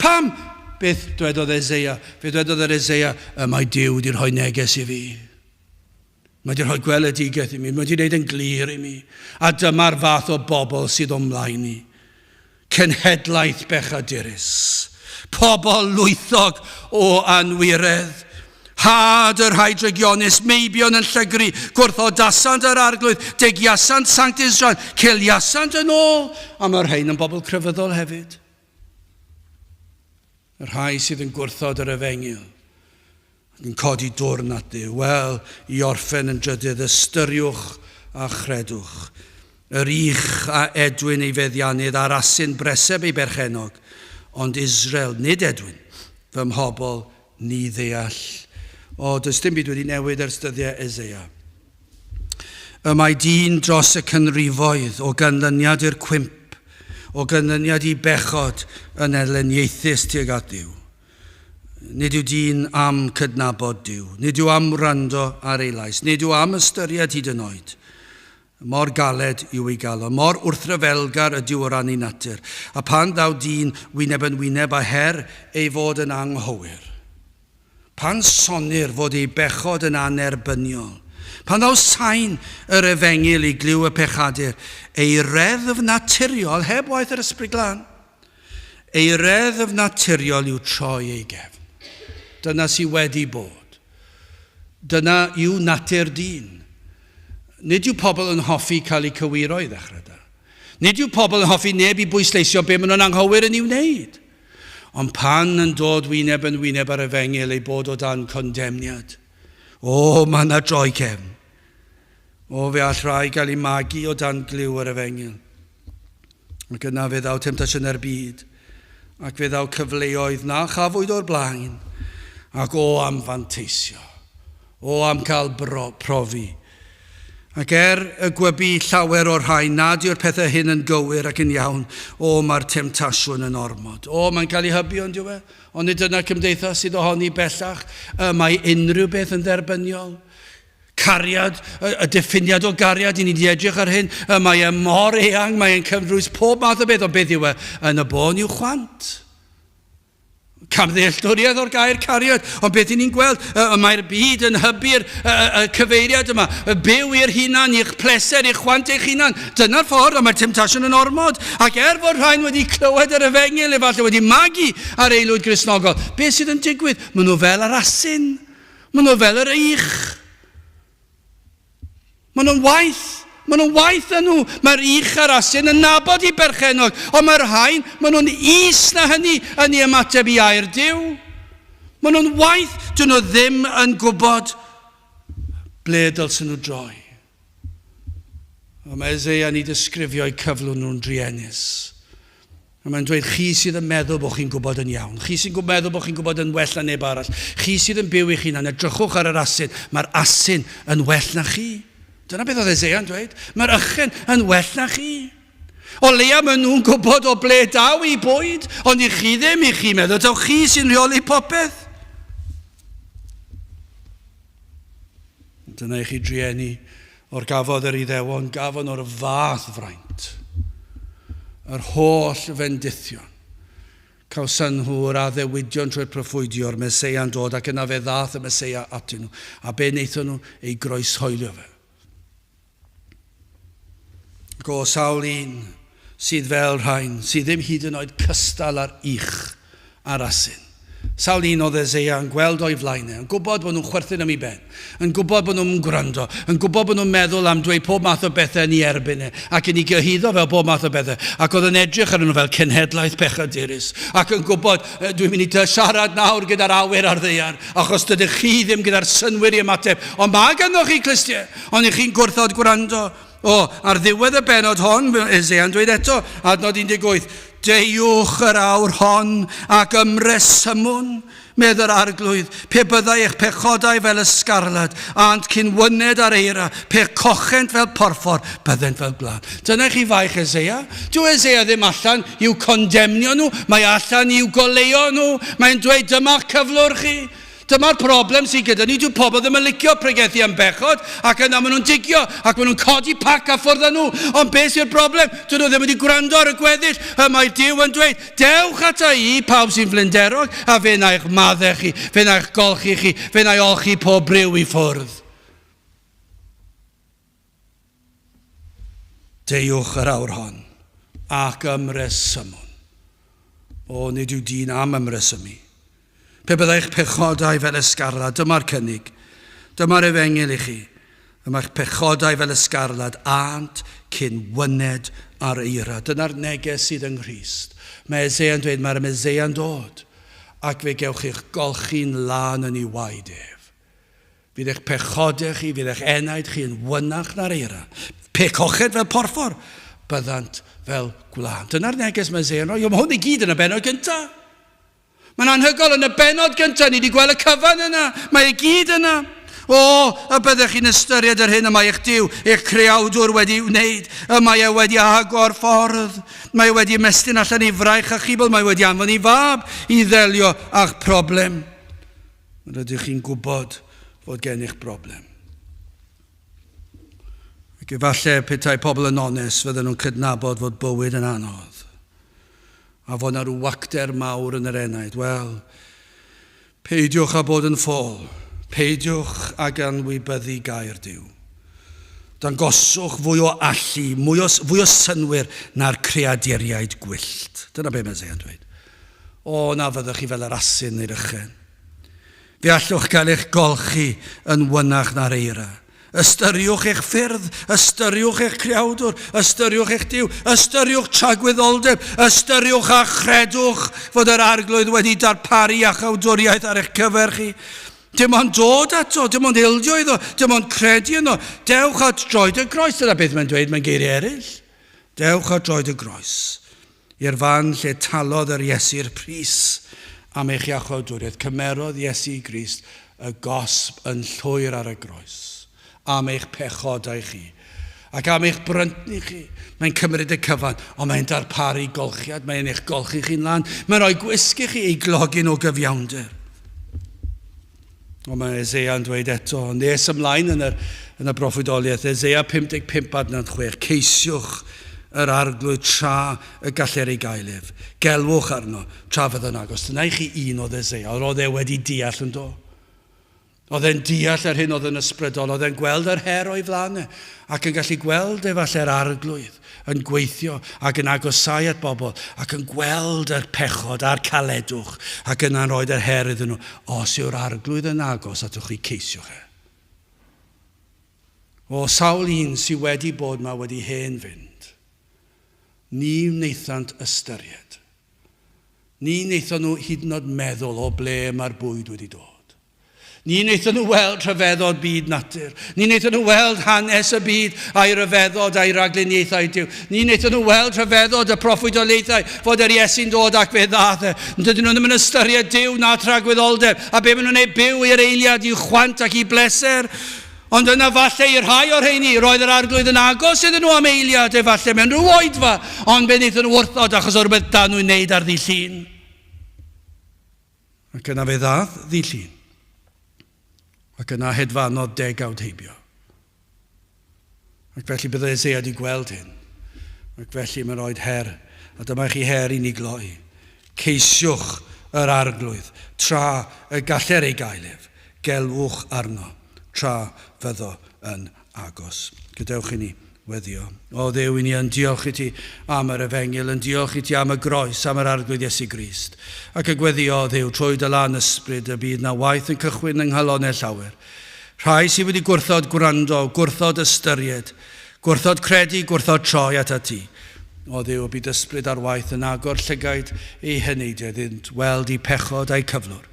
Pam? Beth dwedodd Eseia? Fe dwedodd yr Eseia, y mae Duw wedi rhoi neges i fi. Mae wedi rhoi gweledigaeth i mi, mae wedi gwneud yn glir i mi. A dyma'r fath o bobl sydd o'm mlaen i. Cenhedlaeth bechadurus. Pobl lwythog o anwiredd. Had y rhai drygionus, meibion yn llygru, gwrthodasant yr arglwydd, degiasant Sanct Israel, ciliasant yn ôl. A mae'r rhain yn bobl crefyddol hefyd. Y rhai sydd yn gwrthod yr efengyl ac yn codi dwrn at Dduw. Wel, i orffen yn drydydd, ystyriwch a chredwch. Yr ych a Edwin ei feddiannydd a'r asyn breseb ei berchennog, ond Israel, nid Edwin, fy mhobl, ni ddeall. O, does dim byd wedi newid ers dyddiau Eseia. Y mae dyn dros y canrifoedd o ganlyniad i'r cwymp, o ganlyniad i bechod yn elyniaethus tuag at Dduw. Nid yw dyn am cydnabod Duw, nid yw am wrando ar ei lais, nid yw am ystyried hyd yn oed. Mor galed yw ei galon, mor wrthryfelgar ydyw o ran ei natur, a phan ddaw dyn wyneb yn wyneb â her ei fod yn anghywir, Pan sonnir fod ei bechod yn annerbyniol, pan ddaw sain yr efengyl i glyw y pechadur, ei reddf naturiol, heb waith yr Ysbryd Glân, ei reddf naturiol yw troi ei gefn. Dyna sydd wedi bod. Dyna yw natur dyn. Nid yw pobl yn hoffi cael eu cywiro i ddechrau da. Nid yw pobl yn hoffi neb i bwysleisio be maen nhw'n anghywir yn ei wneud. Ond pan yn dod wyneb yn wyneb â'r efengyl ei bod o dan condemniad, o, mae yna droi cefn. O, fe all rhai gael eu magu o dan glyw yr efengyl. Ac yna fe ddaw temtasiynau'r byd, ac fe ddaw cyfleoedd na chafwyd o'r blaen, ac o am fanteisio. O am cael bro, profi. Ac er y gwybu llawer o'r rhai nad yw'r pethau hyn yn gywir ac yn iawn, o, mae'r temtasiwn yn ormod. O, mae'n cael ei hybu, ond yw e? Ond nid dyna cymdeithas sydd ohoni bellach. Y mae unrhyw beth yn dderbyniol. Cariad, y, y diffiniad o gariad, i ni wedi edrych ar hyn, y mae e mor eang, mae e'n cynnwys pob math o beth, ond beth yw e? Yn y bôn yw chwant. Camddealltwriaeth o'r gair cariad, ond beth i ni'n gweld, y mae'r byd yn hybu'r y, y cyfeiriad yma, y byw i'r hunan, i'ch pleser, i'ch chwant eich hunan. Dyna'r ffordd, a mae'r temtasiwn yn ormod. Ac er fod rhain wedi clywed yr efengyl, efallai wedi magu ar aelwyd Gristnogol, beth sydd yn digwydd? Maen nhw fel yr asyn, maen nhw fel yr eich. Maen nhw'n waeth. Maen nhw'n waeth na nhw. Mae'r ych a'r asyn yn nabod i berchennog, ond mae'r rhain, maen nhw'n is na hynny yn ei ymateb i air Duw. Maen nhw'n waeth. Dyn nhw ddim yn gwybod ble dylsyn nhw droi. Ond mae Eseia yn ei disgrifio eu cyflwr nhw'n druenus. A mae'n dweud, chi sydd yn meddwl bod chi'n gwybod yn iawn, chi sy'n meddwl bod chi'n gwybod yn well na neb arall, chi sydd yn byw i'ch hunan, edrychwch ar yr asyn, mae'r asyn yn well na chi. Dyna beth oedd Eseia yn dweud, mae'r ychen yn well na chi. O leia maen nhw'n gwybod o ble daw i bwyd, ond i chi ddim, i chi meddwl taw chi sy'n rheoli popeth. Dyna i chi drueni o'r gafodd yr Iddewon, gafon o'r fath fraint. Yr holl fendithion. Cawsan nhw yr addewidion trwy'r proffwydi o'r Meseia'n dod ac yna fe ddath y Meseia atyn nhw. A be wnaethon nhw? Ei groeshoelio fe. Ac o sawl un sydd fel rhain, sydd ddim hyd yn oed cystal â'r ych a'r asyn. Sawl un oedd Eseia yn gweld o'i flaen e, yn gwybod bod nhw'n chwerthin am ei ben, yn gwybod bod nhw'n gwrando, yn gwybod bod nhw'n meddwl am dweud pob math o bethau yn ei erbyn e, ac yn ei gyhuddo fel bob math o bethau, ac oedd yn edrych arnyn nhw fel cenhedlaeth pechadurus, ac yn gwybod, dwi'n mynd i siarad nawr gyda'r awyr a'r ddaear, achos dydych chi ddim gyda'r synnwyr i ymateb, ond mae ganddoch chi clustiau, ond i chi'n gwrthod gwrando. O, ar ddiwedd y bennod hon, Esea'n dweud eto, adnod 18, Deuwch yr awr hon ac ymresymwn, medd yr Arglwydd, pe byddai eich pechodau fel ysgarlad, a'nt cyn wyned ar eira, pe cochent fel porffor, byddent fel gwlân. Dyna chi faich Eseia. Dyw Eseia ddim allan i'w condemnio nhw, mae allan i'w goleuo nhw. Mae'n dweud, dyma'ch cyflwr chi. Dyma'r broblem sydd gyda ni, dyw pobl ddim yn licio pregethu am bechod, ac yna maen nhw'n digio, ac maen nhw'n codi pac a ffwrdd â nhw. Ond beth sy'r broblem? Dyn nhw ddim wedi gwrando ar y gweddill. Y mae Duw yn dweud, dewch ata i, pawb sy'n flinderog, a fe na eich maddau chi, fe na eich golchi chi, fe na i olchi pob briw i ffwrdd. Deuwch yr awr hon, ac ymresymwn. O, nid yw dyn am ymresymu. Pe byddai'ch pechodau fel ysgarlad, dyma'r cynnig, dyma'r efengyl i chi. Y mae'ch pechodau fel ysgarlad ânt cyn wyned ar eira. Dyna'r neges sydd yng Nghrist. Mae Eseia'n dweud mae'r Meseia'n dod, ac fe gewch chi'ch golchi'n lân yn ei waed ef. Fydd eich pechodau chi, fydd eich enaid chi yn wynach na'r eira. Pe coched fel porffor, byddant fel gwlân. Dyna'r neges mae Eseia yn rhoi. Mae hwn i gyd yn y bennod gyntaf. Mae'n anhygoel, yn y bennod gyntaf, ni wedi gweld y cyfan yna. Mae e gyd yna. O, y byddech chi'n ystyried yr hyn y mae eich Duw, eich creawdwr wedi wneud. Y mae e wedi agor ffordd. Mae e wedi ymestyn allan ei fraich a chibol. Mae wedi anfon ei fab i ddelio â'ch problem. Rydych chi'n gwybod fod gennych broblem. Ac efallai petai pobl yn onest fydden nhw'n cydnabod fod bywyd yn anodd. A fod 'na rhyw wacter mawr yn yr enaid. Wel, peidiwch â bod yn ffôl. Peidiwch ag anwybyddu gair Duw. Dangoswch fwy o allu, mwy o, fwy o synnwyr na'r creaduriaid gwyllt. Dyna be mae Isaiah'n dweud. O, na fyddwch chi fel yr asyn neu'r ychen. Fe allwch gael eich golchi yn wynach na'r eira. Ystyriwch eich ffyrdd, ystyriwch eich creawdwr, ystyriwch eich Duw, ystyriwch tragwyddoldeb, ystyriwch a chredwch fod yr Arglwydd wedi darparu iachawdwriaeth ar eich cyfer chi. Dim ond dod ato, dim ond ildio iddo, dim ond credu yno. Dewch at droed y groes. Dyna beth mae'n dweud mewn geiriau eraill. Dewch at droed y groes. I'r fan lle talodd yr Iesu'r pris am eich iachawdwriaeth. Cymerodd Iesu Grist y gosb yn llwyr ar y groes am eich pechodau chi ac am eich bryntni chi. Mae'n cymryd y cyfan, ond mae'n darparu golchiad, mae'n eich golchi chi'n lan, mae'n rhoi gwisg i chi ei glogyn o gyfiawnder. Ond mae Eseia yn dweud eto, nes ymlaen yn, yr, yn y broffwydoliaeth, Eseia 55 adnod 6, ceisiwch yr arglwydd tra y galler ei gael ef. Gelwch arno tra fyddo'n agos. Dyna i chi un oedd Eseia, oedd e wedi deall yn do. Oedd e'n deall yr hyn oedd yn ysbrydol, oedd e'n gweld yr her o'i flaen e, ac yn gallu gweld efallai'r arglwydd yn gweithio ac yn agosáu at bobl ac yn gweld yr pechod a'r caledwch ac yna'n rhoi yr her iddyn nhw, os yw'r arglwydd yn agos atoch chi, ceisiwch e. O, sawl un sydd wedi bod ma wedi hen fynd. Ni wnaethant ystyried. Ni wnaethon nhw hyd yn oed meddwl o ble mae'r bwyd wedi dod. Ni wnaethon nhw weld rhyfeddod byd natur. Ni wnaethon nhw weld hanes y byd a'i ryfeddod a'i ragluniaethau Duw. Ni wnaethon nhw weld rhyfeddod y proffwydoliaethau fod yr Iesu'n dod ac fe ddaeth e. Dydyn nhw ddim yn ystyried Duw na tragwyddoldeb a be maen nhw'n ei byw i'r eiliad i'w chwant ac i bleser. Ond yna falle i rhai o'r rheini, roedd yr Arglwydd yn agos iddyn nhw am eiliad, efallai mewn rhyw oedfa, ond fe wnaethon nhw wrthod achos o rhywbeth da nhw'n wneud ar ddydd Llun. Ac yna fe ddaeth ddydd Llun. Ac yna hedfanodd degawd heibio. Ac felly byddai Eseia wedi gweld hyn. Ac felly mae'n rhoi her. A dyma chi her i ni gloi. Ceisiwch yr Arglwydd tra y galler ei gael ef. Gelwch arno tra fyddo yn agos. Gadewch i ni Weddio. O Dduw, i ni yn diolch i ti am yr efengyl, yn diolch i ti am y groes, am yr Arglwydd Iesu Grist. Ac y gweddio, o Dduw, trwy dy lan ysbryd y bydd na waith yn cychwyn yng nghalonau llawer. Rhai sydd wedi gwrthod gwrando, gwrthod ystyried, gwrthod credu, gwrthod troi atat ti. O Dduw, y bydd ysbryd ar waith yn agor llygaid eu heneidiau iddynt weld eu pechod a'u cyflwr.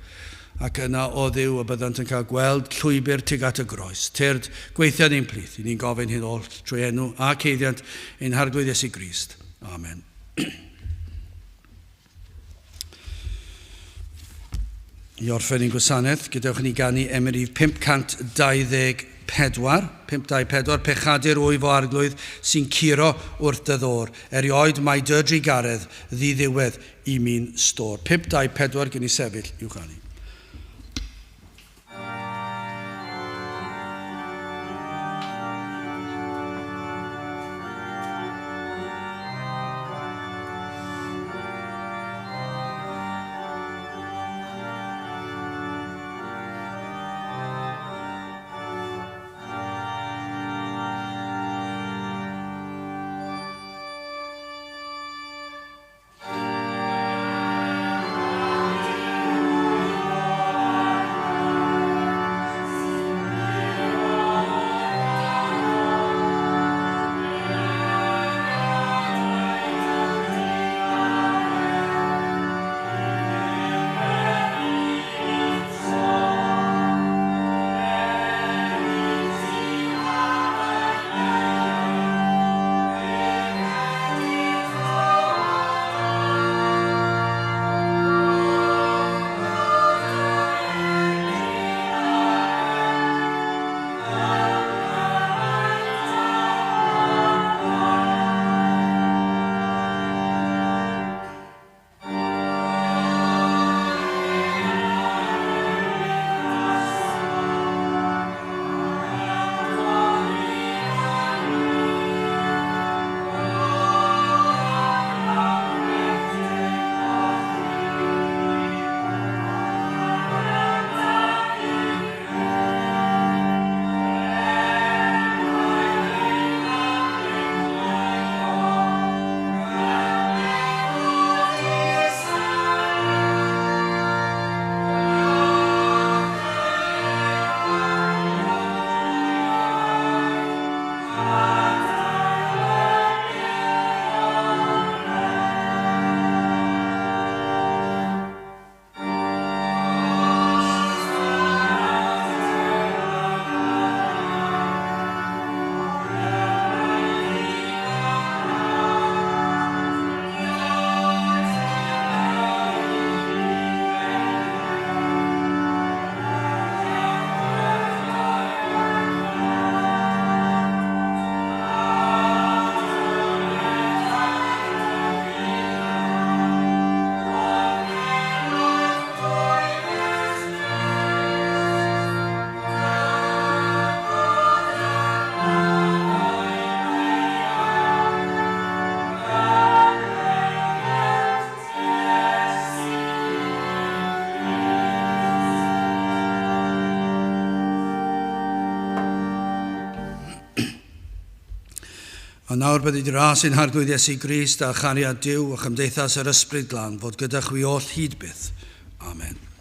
Ac yna, o Dduw, y byddant yn cael gweld llwybr tuag at y groes. Tyrd, gweithia yn ein plith. I ni'n gofyn hyn oll trwy enw ac haeddiant ein Harglwydd Iesu Grist. Amen. I orffen ein gwasanaeth, gadewch i ni ganu emyn rhif 524, 524, Pechadur wyf o Arglwydd sy'n curo wrth dy ddôr, erioed mae dy drugaredd ddiddiwedd i mi'n stôr. 524 gen i sefyll i'w chanu. A nawr byddi di ras ein Harglwydd Iesu Grist a chariad Duw a chymdeithas yr Ysbryd Glân fod gyda chwi oll hyd byth. Amen.